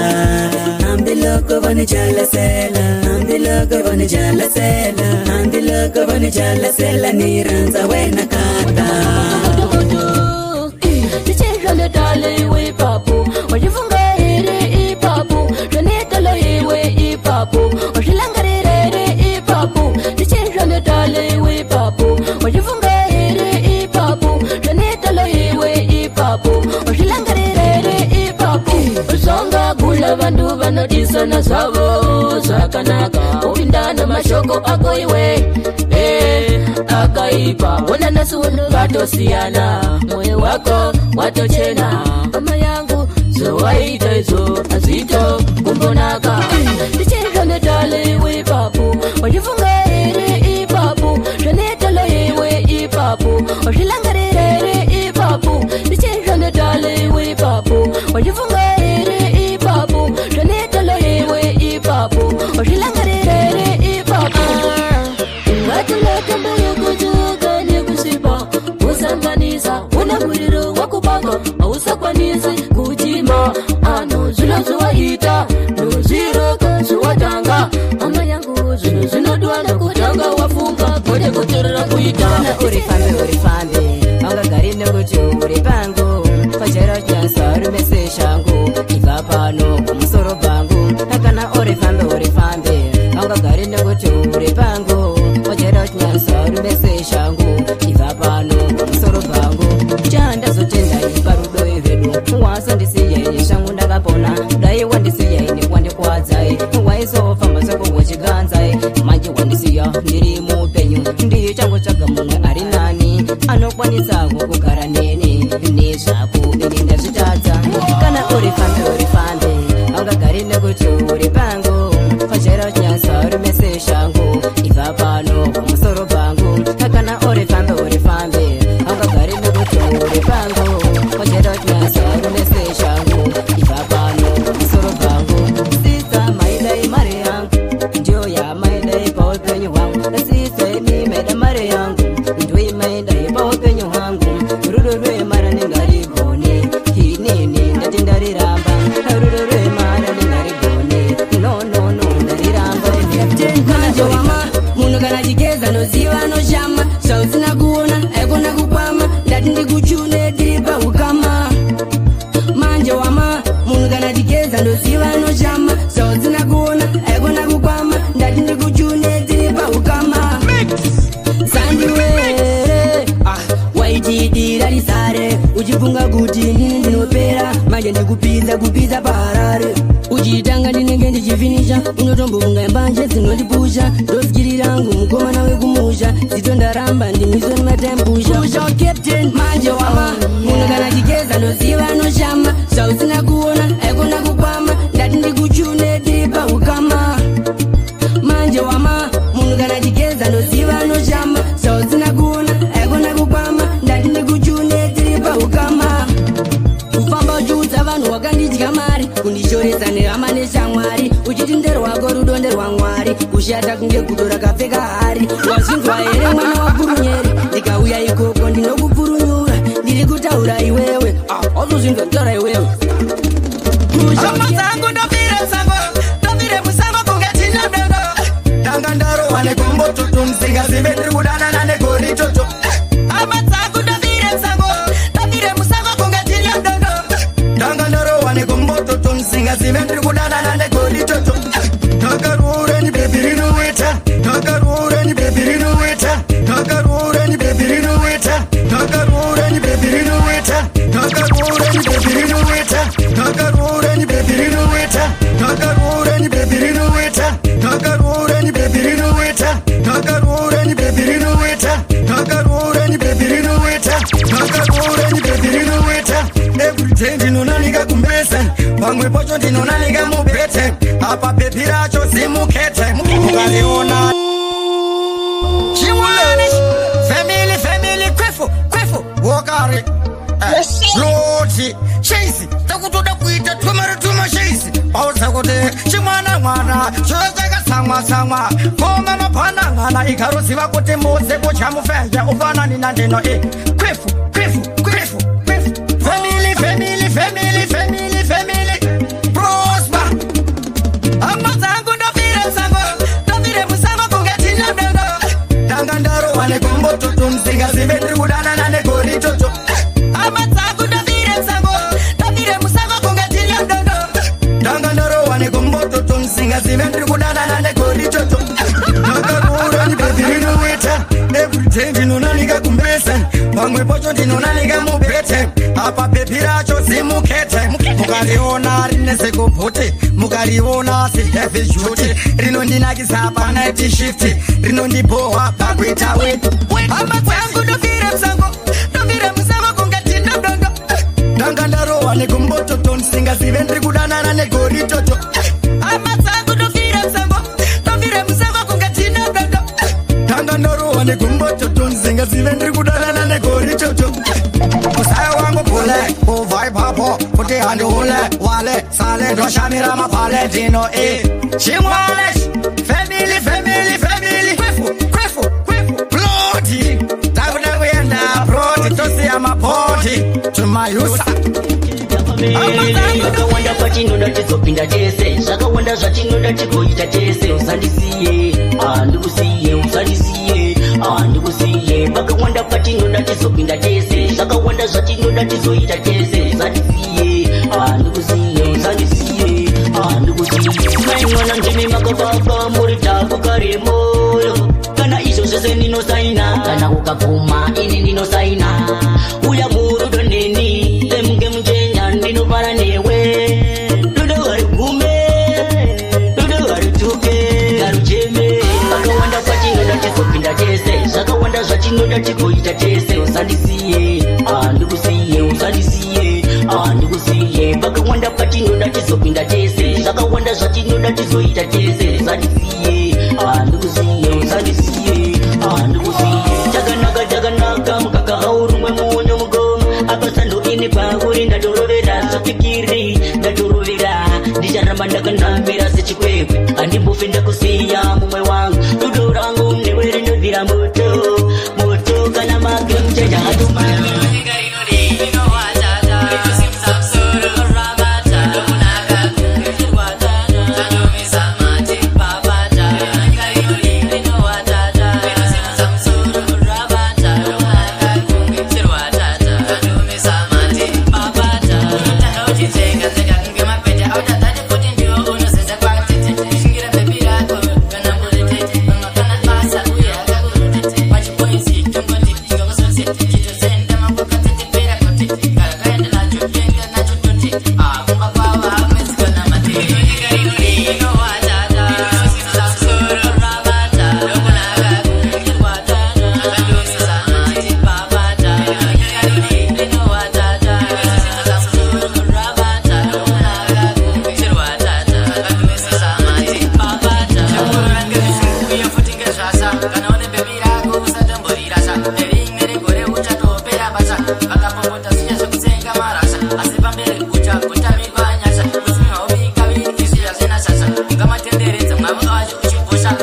Hambiloko vanijalasela, hambiloko vanijalasela, hambiloko vanijalasela, niranza wena kata. Ndichizvanetale iwe ipapo, wachifunga here ipapo? Zvanetalo iwe ipapo, wazvilangarira here ipapo? Ndichizvanetale iwe ipapo, wachifunga here ipapo? Zvanetalo iwe ipapo, wazvilangarira here ipapo? Usangagula vanhu vanodisana zvavo zvakanaka, upindana mashoko ako iwe akaipa. Wona nhasi uno vatosiyana, mwoyo wako watochena. Mama yangu, zvawaita izvo hazvito kumbonaka. Ndichizvanetale iwe ipapo, wachifunga here ipapo? Zvanetalo iwe ipapo, wazvilangarira here ipapo? Ndichizvanetale iwe ipapo, wachifunga here ipapo? Zvanetalo iwe ipapo, wazvilangarira here ipapo? Ungatuleka yekutuka nekusvipa usanganisa, una muriro wakubaka hausakwanisi kuchima. Ano zvino zviwaita nozviroka zviwatanga, hama yangu, zvinhu zvinodiwa nekutanga wafunga kwete kutorera kuita. Kana uri fambe, uri fambe, haungagari nekuti uri pangu. Pachero chasarume shangu, ibva pano pamusoro pangu. Kana uri fambe, uri fambe, haungagari nekuti uri pangu. Pachero chasarume shangu, ibva pano pamusoro pangu. Chandazotenda parudo rwedu, wasandisiya shangu ndakapona. Dai wandisiya ini wandikuwadzai, waizofamba zvako uchiganzai. Manje wandisiya ndiri mupenyu, ndichangotsvaga mumwe ari nani anokwanisa kugara neni. Nezvako ini ndazvitadza. Kana uri fambe, uri fambe, haungagari nekuti uri pangu. Pachero chasarume shangu, ibva pano pamusoro pangu. Kana uri fambe, uri fambe, haungagari nekuti uri pangu. Pachero chasarume shangu, ibva pano pamusoro pangu. Sister, maidai mari yangu, ndiyo yamaidai paupenyu hwangu. Sister, imi maida mari yangu, ndiyo maidai paupenyu hwangu. Rudo rwemara ndingarigone inini, ndati ndariramba. Rudo rwemara ndingarigone, no no no, ndariramba. Manje wama munhu kana chigeza noziva anoshama. Zvausina kuona aikona kukwama, ndati ndikuchune tiri paukama. Manje wama munhu kana chigeza ndoziva anoshama. Zvausina kuona aikona kukwama, ndati ndikuchune tiri paukama. Sandiwere ah, waitidira risare uchifunga kuti inini ndinopera. Manje ndikupinza kupinza paHarare, uchitanga ndinenge ndichivira. Kufinisha unotombovunga mbanje dzinondipusha. Ndosikiri rangu mukomana wekumusha, zito ndaramba ndimiswe nemataimpusha. Pusha captain manje wama munhu kana chigeza ndoziva anoshama. Zvausina kuona aikona kukwama, ndati ndikuchune tiri paukama. Manje wama munhu kana chigeza ndoziva anoshama. Zvausina kuona aikona kukwama, ndati ndikuchune tiri paukama. Kufamba uchiudza vanhu wakandidya mari, kundishoresa nehama neshamwari, uchiti nderwako rudo nderwamwari, kushata kunge gudo rakapfeka hari. Wazvinzwa here mwana wapurunyeri? Ndikauya ikoko ndinokupfurunyura. Ndiri kutaura iwewe. Ah, wazozvinzwa nditaura iwewe. Hama dzangu, ndofire musango, ndofire musango kunge tinadodo. Ndanga ndarohwa negombototo, musingazive ndiri kudanana negoritoto. Hama dzangu, ndofire musango, ndofire musango kunge tinadodo. Ndanga ndarohwa negombototo, musingazive ndiri kudanana negoritoto. Ndakarooreni baby rinoweta, ndakarooreni baby rinoweta, ndakarooreni baby rinoweta, ndakarooreni baby rinoweta, ndakarooreni baby rinoweta, ndakarooreni baby rinoweta, ndakarooreni baby rinoweta, ndakarooreni baby rinoweta, ndakarooreni baby rinoweta, ndakarooreni baby rinoweta, ndakarooreni baby rinoweta. Everyday ndinonanika kumbese, pamwe pacho ndinonanika mubete. Apa baby racho zimukete, mukaliona. Chimwani family, family, kwefu kwefu wokare loti chase takutoda kuita twemari twemachase paudza kuti chimwana mwana chakatsamwa tsamwa koma maphanang'ana ikaruziva kuti mudzi kudya mufenje ufanani nandino i kwefu kwefu kwefu kwefu. Family, family, family, family, family, prosper. Hama dzangu, ndofire musango, ndofire musango kunge tinadodo. Ndanga ndarohwa negombototo, musingazive ndiri kudanana negoritoto. Hama dzangu, ndofire musango, ndofire musango kunge tinadodo. Ndanga ndarohwa negombototo, musingazive ndiri kudanana negoritoto. Ndakaroorani baby rinoweta, everyday ndinonanika kumbese, pamwe pacho ndinonanika mubete. Apa baby racho zimukete, mukariona rine sekubhuti, mukariona seheavy duty, rinondinakisa panight shift, rinondibhohwa pakuita wet. Hama dzangu, ndofire musango, ndofire musango kunge tinadodo. Ndanga ndarohwa negombototo, ndisingazive ndiri kudanana negoritoto. Hama dzangu, ndofire musango, ndofire musango kunge tinadodo. Ndanga ndarohwa negombototo, ndisingazive ndiri kudanana negoritoto. Musaya wangu phule kubva ipapo kuti handiule wale sale ndoshamira mapale ndino e chimwale family, family, family, kwefu kwefu kwefu ploti takuda kuenda proti tosiya mapoti tumayusa. Zvakawanda patinoda tizopinda tese, zvakawanda zvatinoda tigoita tese. Usandisiye, handikusiye, usandisiye, handikusiye. Pakawanda patinoda tizopinda tese, zvakawanda zvatinoda tizoita tese. Usandisiye, handikusiye, usandisiye, handikusiye. Mai mwana, ndimi makababa muri tapu kare moyo. Kana izvo zvese ndinosaina, kana ukabvuma ini ndinosaina. Uya murudo neni semunge muchenya, ndinofara newe. Rudo harigume, rudo harutuke, harucheme. Pakawanda patinoda tizopinda tese, zvakawanda zvatinoda tigoita tese. Usandisiye, handikusiye, usandisiye, handikusiye. Pakawanda patinoda tizopinda tese, zvakawanda zvatinoda tizoita tese. Usandisiye, handikusiye, usandisiye, handikusiye. Chakanaka chakanaka mukaka haurumwe munyu mugoma. Apa sando ini pauri ndatorovera zvapikiri, ndatorovera. Ndicharamba ndakanamira sechikwekwe, handimbofi ndakusiya mumwe wangu. Rudo rwangu newe rinobvira moto moto, kana magame changer hatumami.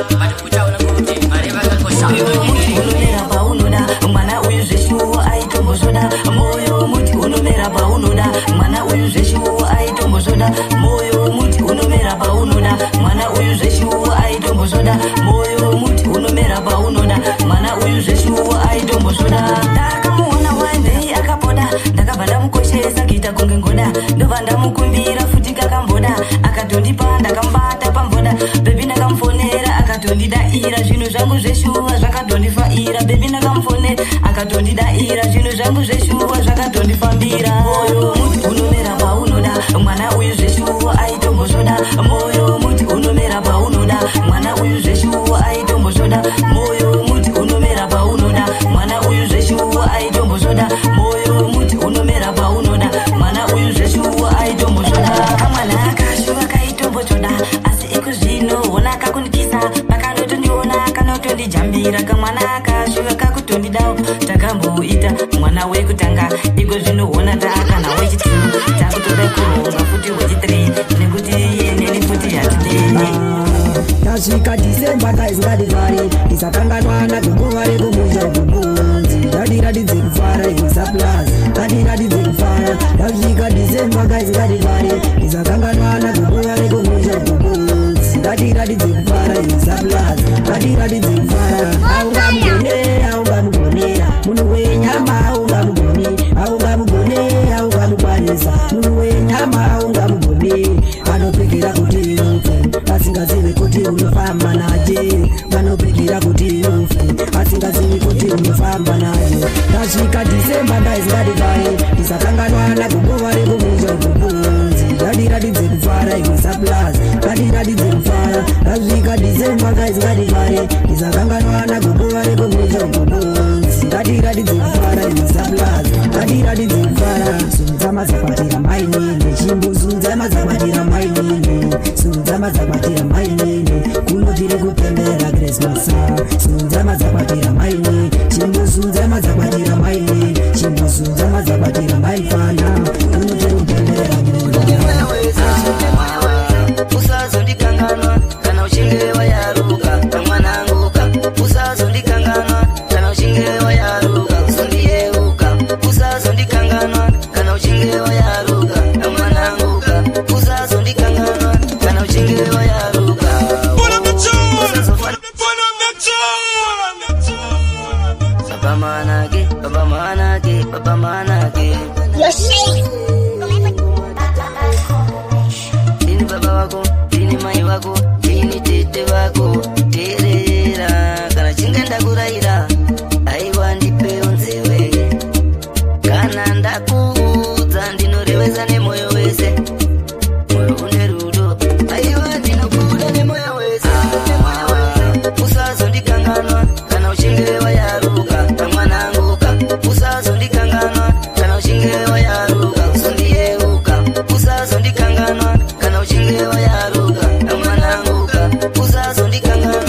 But uchaona kuti Mwari vakakosha. Muti unomera paunoda, mwana uyu zveshuwo aitombozvoda. Moyo muti unomera paunoda, mwana uyu zveshuwo aitombozvoda. Moyo muti unomera paunoda, mwana uyu zveshuwo aitombozvoda. Moyo muti unomera paunoda, mwana uyu zveshuwo aitombozvoda. Ndakamuona one day akapoda, ndakabva ndamukoshesa kuita kunge ngoda. Ndobva ndamukumbira futi kakamboda, akatondipa, ndakamubata pamboda. Baby ndakamufonera, akatondidaira, zvinhu zvangu zveshuwa zvakatondifaira. Baby ndakamufonera, akatondidaira, zvinhu zvangu zveshuwa zvakatondifambira. Moyo muti unomera paunoda, mwana uyu zveshuwa aitombozvoda. Moyo muti unomera paunoda, mwana uyu zveshuwa aitombozvoda. Moyo muti unomera paunoda, mwana uyu zveshuwa aitombozvoda. Moyo muti unomera paunoda, mwana uyu zveshuwa aitombozvoda. Kamwana kashuwa kaitombochoda, asi ikuzvino hona kakunikisa, pakanotondiona kanotondijambira. Kamwana kashuwa kakutondidawo, takamboita mwana wekutanga, iko zvino hona taakana wechi2, takutoda kuronga futi wechi3, nekuti iye neni futi hatidini. Tasvika December guys, ngatifare, tisakanganwa nagogo vari kumusha kukunzi. Ngatiratidze kufara iwe surplus, ngatiratidze kufara. Tasvika December guys, ngatifare, tisakanganwa nagogo vari kumusha kukunzi. Ngatiratidze kufara iwe surplus, ngatiratidze kufara. Haungamugone, haungamugonera munhu wenyama, haungamugoni, haungamugone, haungamukwanisa munhu wenyama, haungamugoni. Anopikira kuti ufe asingazivi kuti unofamba naje, vanopikira kuti ufe asingazivi kuti unofamba naje. Tasvika December guys, ngatifare, tisakanganwa nagogo vari kumusha kukunzi. Ngatiratidze kufara iwe surplus, ngatiratidze kufara. Tasvika December guys, ngatifare, tisakanganwa nagogo vari kumusha kukunzi. Ngatiratidze kufara iwe surplus, ngatiratidze kufara. Sunza mazakwatira mainini, chimbosudza mazakwatira mainini, sudza mazakwatira mainini, kuno tiri kupembera Christmas. Sudza mazakwatira mainini, chimbosudza mazakwatira mainini, chimbosudza mazakwatira maifana, kuno tiri kupembera. Usazondikanganwa kana uchinge wayaruka, kamwananguka. Usazondikanganwa kana uchinge wayaruka, uzondiyeuka. Usazondikanganwa kana uchinge wayaruka, kamwananguka. Usazondikanganwa kana uchinge wayaruka. Baba manake, baba manake, baba manake. Ndini baba vako, ndini mai vako, ndini tete vako. Teerera kana chinge ndakurayira, aiwa ndipewo nzeve. Kana ndakuudza ndinorevesa nemoyo wese, moyo une rudo, aiwa ndinokuda nemoyo wese. Usazondikanganwa kana uchinge wayaruka, kamwananguka. Usazondikanganwa kana uchinge wayaruka, uzondiyeuka. Usazondikanganwa kana uchinge wayaruka, kamwananguka. Usazondikanganwa.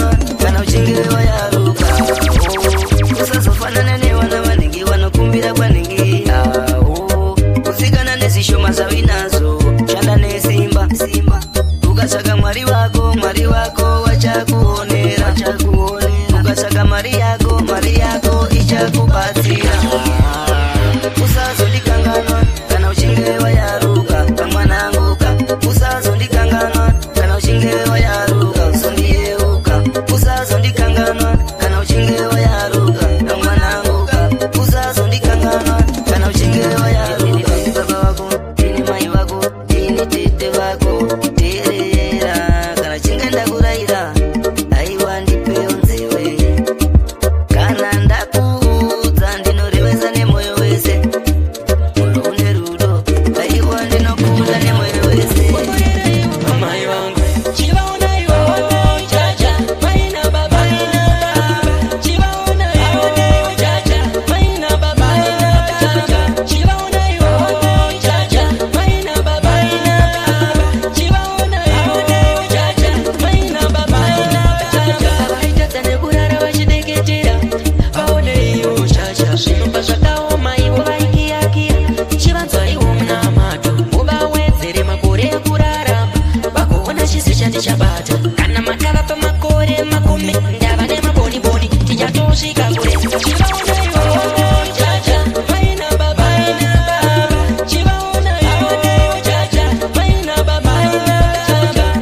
varume ndava nemaboniboni tichatosvika kure. Chivaonaiwo chacha vaina baba, chivaonaiwo chacha vaina baba,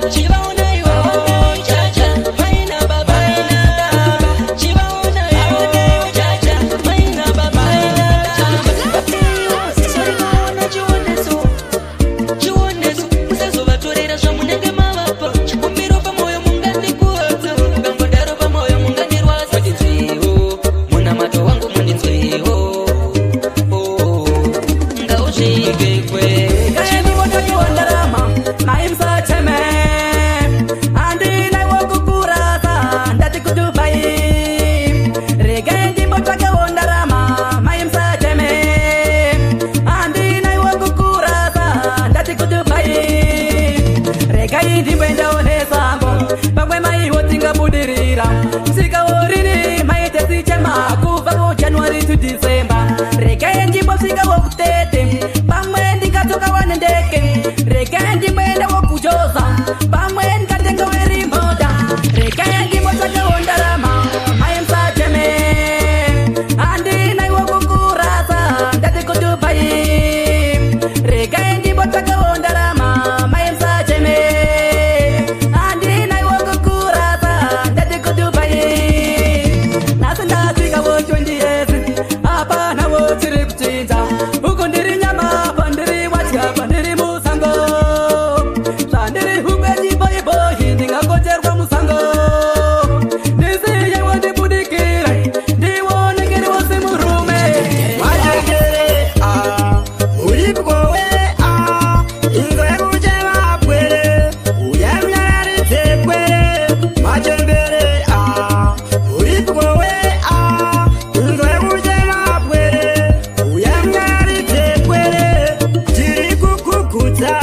chivaonaiwo chacha vaina baba, chivaonaiwo chacha vaina baba. Chioneso, musazovatorera zvamunenge mavapa. Chikumbiro pamoyo mungandikuwadza, mukangodaro pamoyo mungandirwadza. Mundinzwewo munamato wangu, mundinzwewo, ngausvike kwe. Kaendivotokiwandarama maimsacheme handinaiwokukurasa ndati kudubai regai ndimbotsvakewondarama maimsacheme handinaiwokukurasa ndati kudubai regai ndimboendawo nesango pamwe maiwo tingabudirira sikaworini maite sichema kubva kujanuary to december regai ndimbosvikawo kutete pamwe ndingatsoka wane ndeke regai ndimboendawo kujoza pamwe ndingatengawo rimota regai ndimbotsvakawo ndarama maimsacheme handinaiwo kukurasa ndati kudubai regai ndimbotsvakawo ndarama maimsacheme handinaiwo kukurasa ndati kudubai nhasi ndasvikawo 20 years hapanawo chiri kuchinja uku ndiri nyama pandiri watya pandiri musango zvandiri hubwechiboiboi ndingakocherwa musango ndisiyewo ndibudikire ndionekeriwo semurume. Majengere, ah, uripwowe, ah, inzwe kuchema pwere, uye munyararidze pwere. Majembere, ah, uripwowe, ah, inzwe kuchema pwere, uye munyararidze pwere. Tiri kukukudza,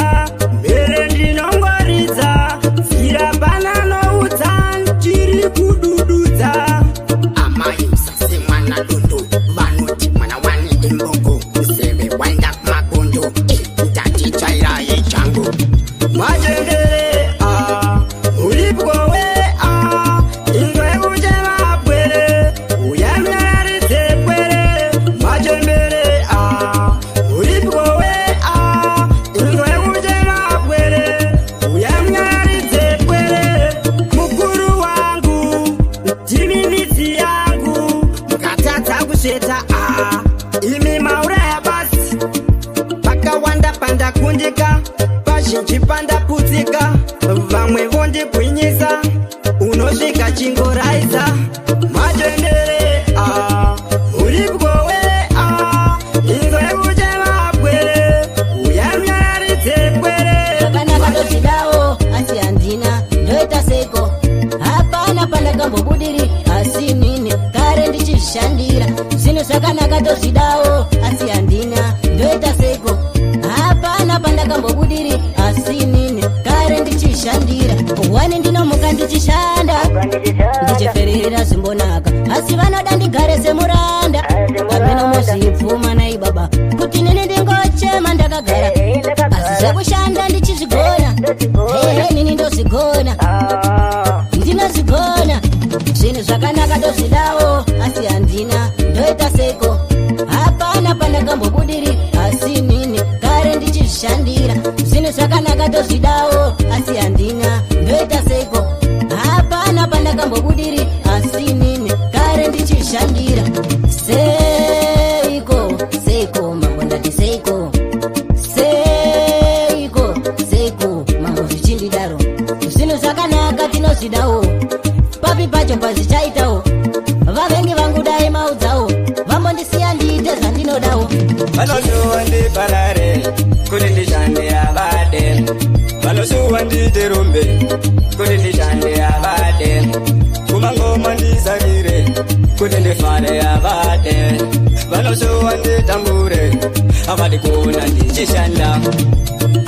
mhere ndinongoridza, nzira pananoudza, tiri kudududza. Amai musase mwana dondo, vanoti mwana wani imboko, museve waenda kumakondo, ndatichairai changu. Majengere, ah, uripwowe, ah, inzwe kuchema pwere, uye munyararidze pwere. Majembere, ah, uripwowe, ah, inzwe kuchema pwere, uye munyararidze pwere. Mukuru wangu, ndimi midzi yangu, mukatadza kusveta, ah, imi mauraya basi. Pakawanda pandakundika, pazhinji pandaputsika, vamwe vondigwinyisa, unosvika chingoraidza. Majendere, ah, uripwowe, ah, inzwe kuchema pwere, uye munyararidze pwere. Zvakanaka ndozvidawo asi handina, ndoita seiko? Hapana pandakambobudiri asi inini kare ndichizvishandira. Zvinhu zvakanaka ndozvidawo asi handina, ndoita seiko? Hapana pandakambobudiri asi inini kare ndichishandira. Wani ndinomuka ndichishanda ndichifererera zvimbonaka asi vanoda ndigare semuranda ameno mozvipfuma nai baba kuti nini ndingochema ndakagara asi zvekushanda ndichizvigona hehe nini ndozvigona ndinozvigona. Zvinhu zvakanaka ndozvidawo asi handina, ndoita seiko? Hapana pandakambobudiri asi inini kare ndichizvishandira. Zvinhu zvakanaka ndozvidawo asi handina, ndoita seiko? Hapana pandakambobudiri asi inini kare ndichizvishandira. Seiko seiko mambo ndati seiko seiko seiko mambo zvichindidaro. Zvinhu zvakanaka tinozvidawo papi pacho pazvichaitawo vavengi vangu dai maudzawo vambondisiya ndiite zvandinodawo. Vanosuwa ndiparare kuti ndishande avade, vanosuwa ndiite rombe kuti ndishande avade, kumangoma ndisarire kuti ndifare avade, vanosuwa nditambure avadi kuona ndichishanda.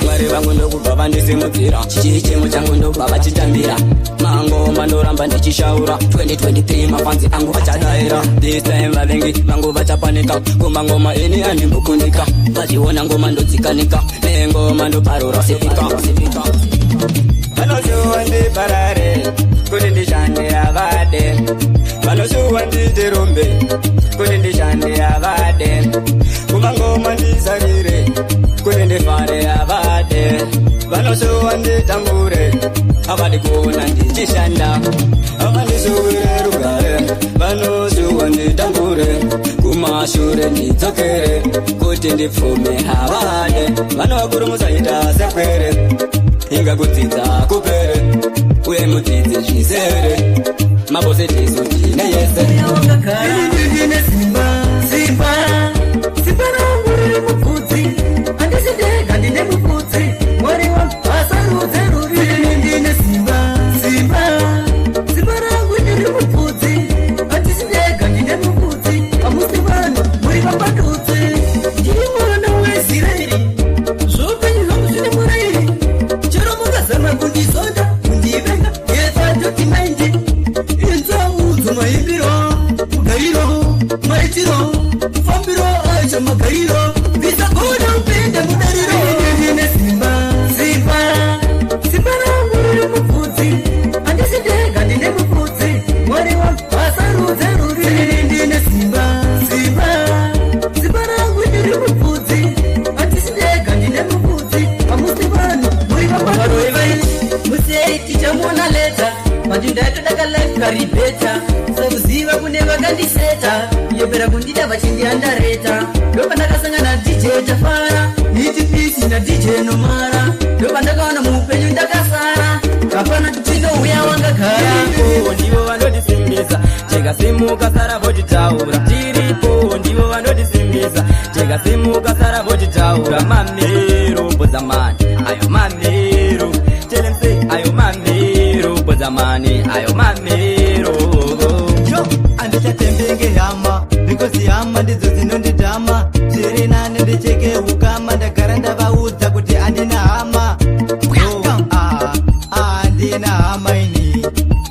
Mwari vangu ndokubva vandisimudzira, chichemo changu ndobva vachitambira, mangoma ndoramba ndichishaura. 2023 mafanzi angu achadaira, this time vavengi vangu vachapanika, kumangoma ini andimbokunika, vachiona ngoma ndodzikanika, nengoma ndoparura sipika. Vanosuwa ndiparare Kuti ndishande havade. Vanoshuwa ndiite rombe, kuti ndishande havade. Kumangoma ndisarire, kuti ndifare havade. Vanoshuwa nditambure, havadi kuona ndichishanda. Havandishuwire rugare, vanoshuwa nditambure. Kumashure ndidzokere, kuti ndipfume havade. Vana vakuru musaita sepwere, inga kudzidza kupere, uye mudzidze zvisere. Mabose tisu tine yese. Ini ndine simba, simba, simba rangu riri mubvudzi. Handisi ndega, ndine mubvudzi. Mwari wangu asarudze ruri. Ini ndine simba, simba, simba rangu riri mubvudzi. Handisi ndega, ndine mubvudzi. Hamusi vanhu, muri vapandutsi. Ndiri mwana weIsraeri, zvoupenyu hwangu zvine murairi. Chero mungazama kundizonda, kundivenga, yezatotimaindi inzaudzo maimbiro, mugariro, maitiro, mufambiro acho magariro. Bisagona upinde mudariro. Ndine simba, simba, simba rangu riri mubvudzi. Handisi ndega, ndine mubvudzi. Mwari wangu asarudze ruri. Ndine simba, simba, simba rangu riri mubvudzi. Handisi ndega, ndine mubvudzi. Hamusi vanhu, muri vapandutsi. Musei tichamuona leta mandindaitodaka life karibheta sakuziva kune vakandiseta yopera kundida vachindiandareta. Ndopandakasangana DJ Tafara nitipisi na DJ Nomara, ndopandakaona muupenyu ndakasara, hapana tinouya wangagara. Tiripo ndivo vanotisimbisa, tikasimuka sara vochitaura. Tiripo ndivo vanotisimbisa, tikasimuka sara vochitaura. Mamero bodzamani ayo mamero, telemse ayo mamero bodzamani ayo mamero. Yo, handichatembenge hama, because hama ndidzo dzinondidhama. Zviri nane ndicheke ukama, ndagara ndavaudza kuti handina hama. Yo, ah, handina hama ini,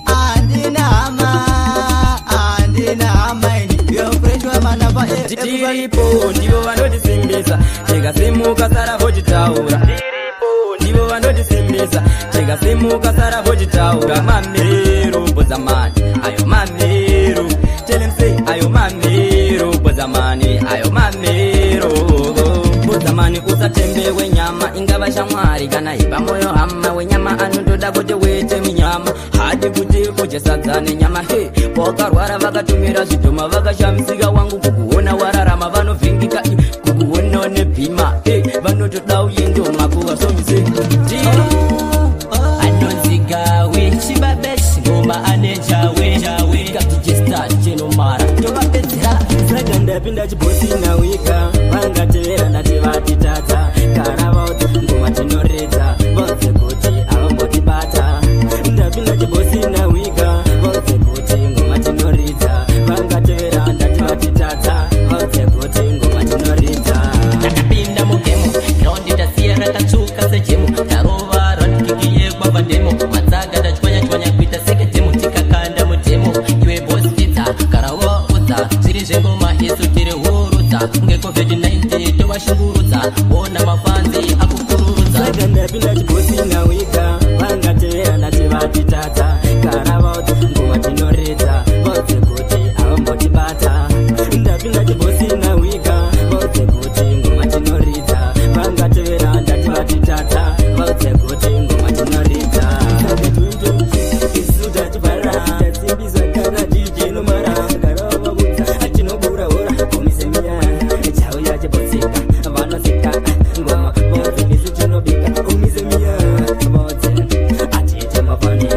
handina hama, handina hama ini. Yo, fresh wamanava. Tiripo ndivo vanotisimbisa, tikasimuka sara vochitaura. Tiripo ndivo vanotisimbisa, tikasimuka sara vochitaura. Mamero bodzamani ayo mamero, telemse ayo mamero bodzamani ayo mamero. Bodzamani usatembe wenyama, ingava shamwari kana ipa moyo hama. Wenyama anotoda kuti uite munyama, hadi kuti udye sadza nenyama. He wakarwara vakatumira zvidhoma, vakashamisika wangu kukuona wararama. Vanovhingika kukuona nebhima, vanotoda uende makuva somise. Anonzigawe chibabeshi ngoma anejawe kaptijesta chenomara tovapedzera. Saka ndapinda chibhosi nawika, vangatevera ndati vatitadza. Kana vaudza ngoma tinoredza, vaudze kuti havambotibata. Ndapinda chibhosi nawika, vaudze kuti ngoma tinoridza. Vangatevera ndati vatitadza, vaudze kuti ngoma tinoridza. Takapinda mugemu raundi tasiya rakatsvuka sejemu, tarova raundi kwavademo matsaga tachwanya-chwanya kuita sekedhemu, tikakanda mudhemo iwe bosfidza gara waudza zviri zvengoma isu tiri hurudza kunge COVID-19 tovashungurudza ona mafanzi akukururudza. Saka ndapinda chibhosi nawika, vangatevera ndati vatitadza. Kana vaudza ngoma tinoridza, vaudze kuti havambotibata. Ndapinda chibhosi nawika, vaudze kuti ngoma tinoridza. Vangatevera ndati vatitadza, vaudze kuti ngoma tinoridza. Saka 2026 isu tachibhara, tasimbiswa kana DJ Nomara. Gara vaudza tinobura hora, komise miya chauya chibotsika. Vanoseka ngoma vaudze isu tinobika, umise miya vaudze atiite mafani.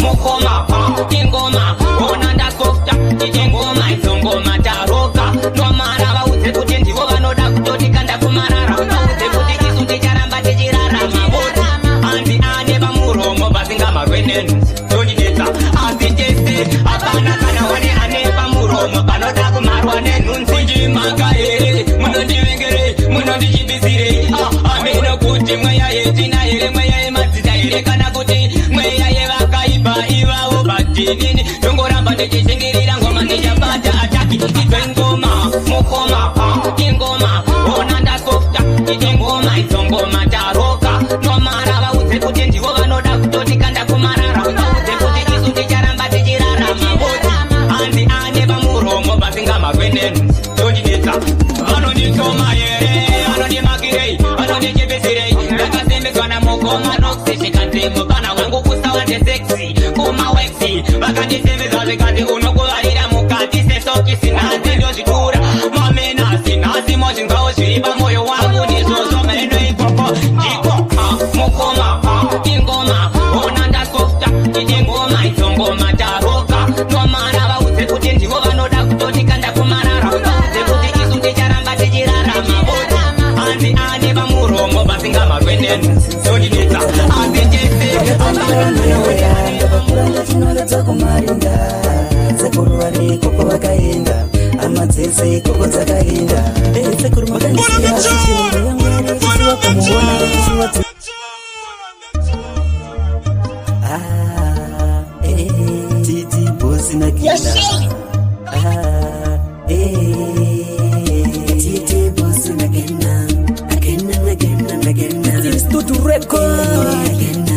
Mukoma ingoma ona ndasofta ite ngoma idzo ngoma taroka Nomara vaudze kuti ndivo vanoda kutotikanda kumarara, vaudze kuti isu ticharamba tichirarama. Hanzi ane pamuromo pasingamarwe nenhunzi tondinetsa, asi tese hapana kana wane ane pamuromo panoda kumarwa nenhunzi. Ndimaka here munondivengerei, munondichibisirei? Ameno kuti mweya yetina here, mweya yemadzita here, kana kuti mweya yevakaipa ivavo badinini. Ndongoramba ndichishingirira ngoma, ndichabata ataki idzwe ngoma. Mukoma ingoma ona ndasofta ite ngoma idzo ngoma taroka Nomara vaudze kuti ndivo vanoda. Kumaweksi vakandisembeza zvikati unokuvarira mukati sesokisi. Nhasi ndozvitura mamenasi, nhasi mozvinzwawo zviri pamwoyo wangu, ndizvozvo mheno ikoko ndiko. Ah, mukoma, ah, ingoma ona ndasofta ine ngoma idzo, ngoma taroka nomara. Vaudze kuti ndivo vanoda kutotikanda kumarara, vaudze kuti isu ticharamba tichirarama. Voti hanzi ane pamuromo pasingamarweneni zondinetsa, asi chese. Ndakakura ndachinongedzwa kumarinda, sekuru vari ikoko vakaenda, hama dzese ikoko dzakaenda. Sekuru makandisiya, chirungu yangu yari ichisiwa kumuona ichiwa. Ah, eh, Titi bosi na kina. Ah, eh, Titi bosi na kina. Again and again and again. Studio Record. Again,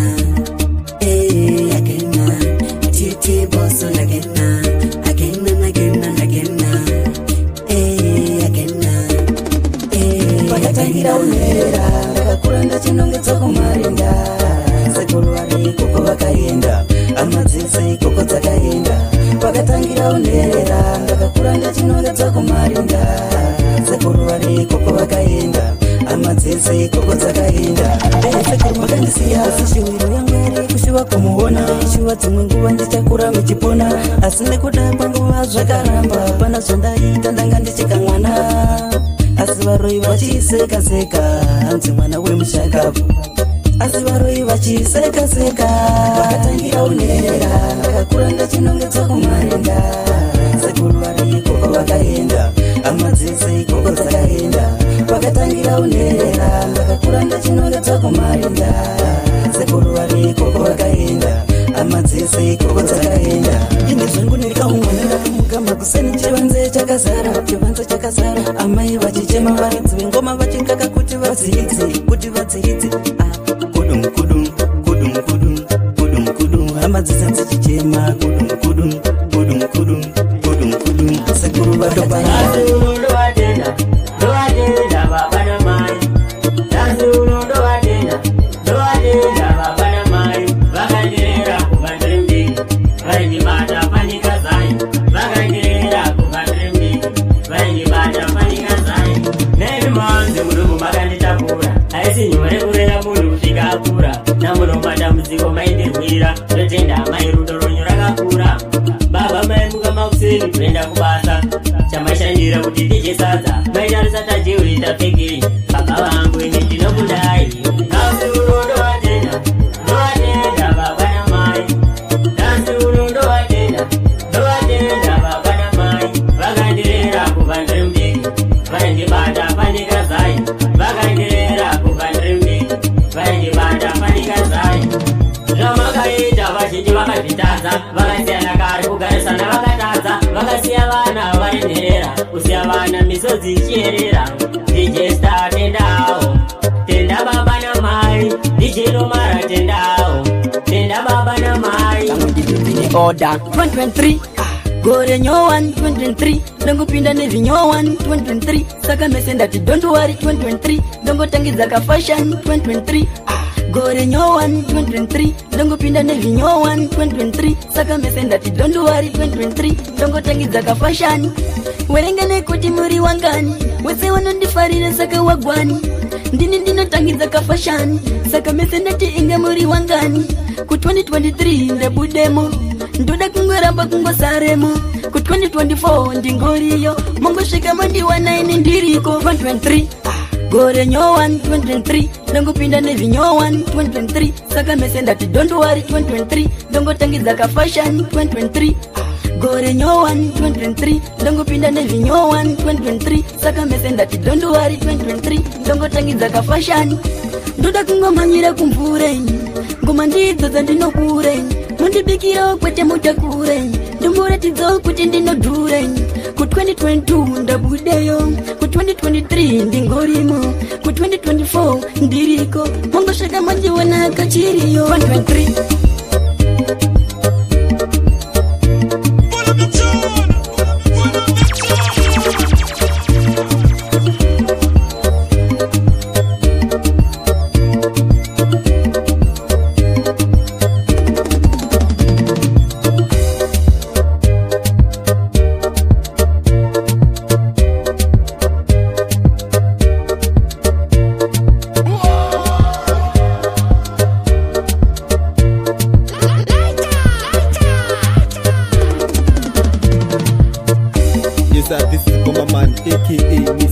eh, again. Titi bosi na kina. Again and again and again. Eh, again. Eh, pakatangira unera, ndakakura ndachinongedzwa kumarinda, sekuru vari ikoko vakaenda, hama dzese ikoko dzakaenda. Pakatangira unera, ndakakura ndachinongedzwa kumarinda, sekuru vari ikoko vakaenda, hama dzese ikoko dzakaenda. Sekuru makandisiya, asi shuviro yangu yari kushuva kumuona, shuva dzimwe nguva ndichakura muchipona, asi nekuda kwenguva zvakaramba. Pana zvandaita, ndanga ndichikamwana, asi varoi vachisekaseka, hanzi mwana wemushakavu, asi varoi vachisekaseka. Vakatangira unera, ndakakura ndachinongedzwa kumarinda, sekuru vari ikoko vakaenda, hama dzese ikoko dzakaenda. Vakatangira unera, ndakakura ndachinongedzwa kumarinda, sekuru vari ikoko vakaenda, hama dzese ikoko dzakaenda. Ine zvangu ndikaumwana, ndakamuka makuseni, chivanze chakazara, chivanze chakazara, amai vachichema, varidzi vengoma vachikaka kuti vadziridze, kuti vadziridze. Ah, kudum kudum kudum kudum kudum kudum, hama dzese dzichichema, kudum kudum kudum kudum kudum kudum, sekuru vatopara. Nhasi uno ndovatenda, ndovatenda baba namai. Nhasi uno ndovatenda, ndovatenda baba namai. Vakandirera kubva ndiri mudiki, vaindibata fanika zai. Vakandirera kubva ndiri mudiki, vaindibata fanika zai. Nemi manzi mudumbu makanditakura, haisi nyore kurera munhu kusvika akura. Namuno matambudziko maindirwira, ndotenda amai, rudo rwenyu rakakura. Baba, maimuka makuseni kuenda kubasa, chamaishandira kuti tidye sadza, maitarisa tajeuri tapfekei. Baba vangu, ini ndinokudai. Nhasi uno ndovatenda, ndovatenda baba namai. Nhasi uno ndovatenda, ndovatenda baba namai. Vakandirera kubva ndiri mudiki, vaindibata fanika zai. Vakandirera kubva ndiri mudiki, vaindibata fanika zai. Zvamakaita vazhinji vakazvitadza, vakasiyana kare, kugarisana vakatadza, vakasiya vana vari nherera, kusiya vana misodzi ichiyerera. DJ Star, tendawo, tenda baba namai. DJ Nomara, tendawo, tenda baba namai. Order 2023, gore nyowan 2023, ndongopinda nezvinyowan 2023, saka mese ndati don't worry 2023, ndongotangidza kafashion 2023, gore nyowan 2023, ndongopinda nezvinyowan 2023, saka mese ndati don't worry 2023, ndongotangidza kafashion. Werenga nekuti muri wangani, wese wanondifarira, saka wagwani, ndini ndinotangidza kafashion, saka mese ndati inge muri wangani. Ku2023 ndebudemo, ndoda kungoramba kungosaremo. Ku2024 ndingoriyo, mongosvika mondiwana ini ndiriko. 2023, gore nyowan 2023, ndongopinda nezvinyowan 2023, saka mese ndati don't worry 2023, ndongotangidza kafashion 2023, gore nyowan 2023, ndongopinda nezvinyowan 2023, saka mese ndati don't worry 2023, ndongotangidza kafashion. Ndoda kungomhanyira kumvure, ngoma ndidzo dzandinokure, mundibikirawo kwete mutakure, ndimboratidzawo kuti ndinodhure. Ku2022 ndabudeyo, ku2023 ndingorimo, ku2024 ndiriko, mongosvika mandiona kachiriyo. 123. aka Mr.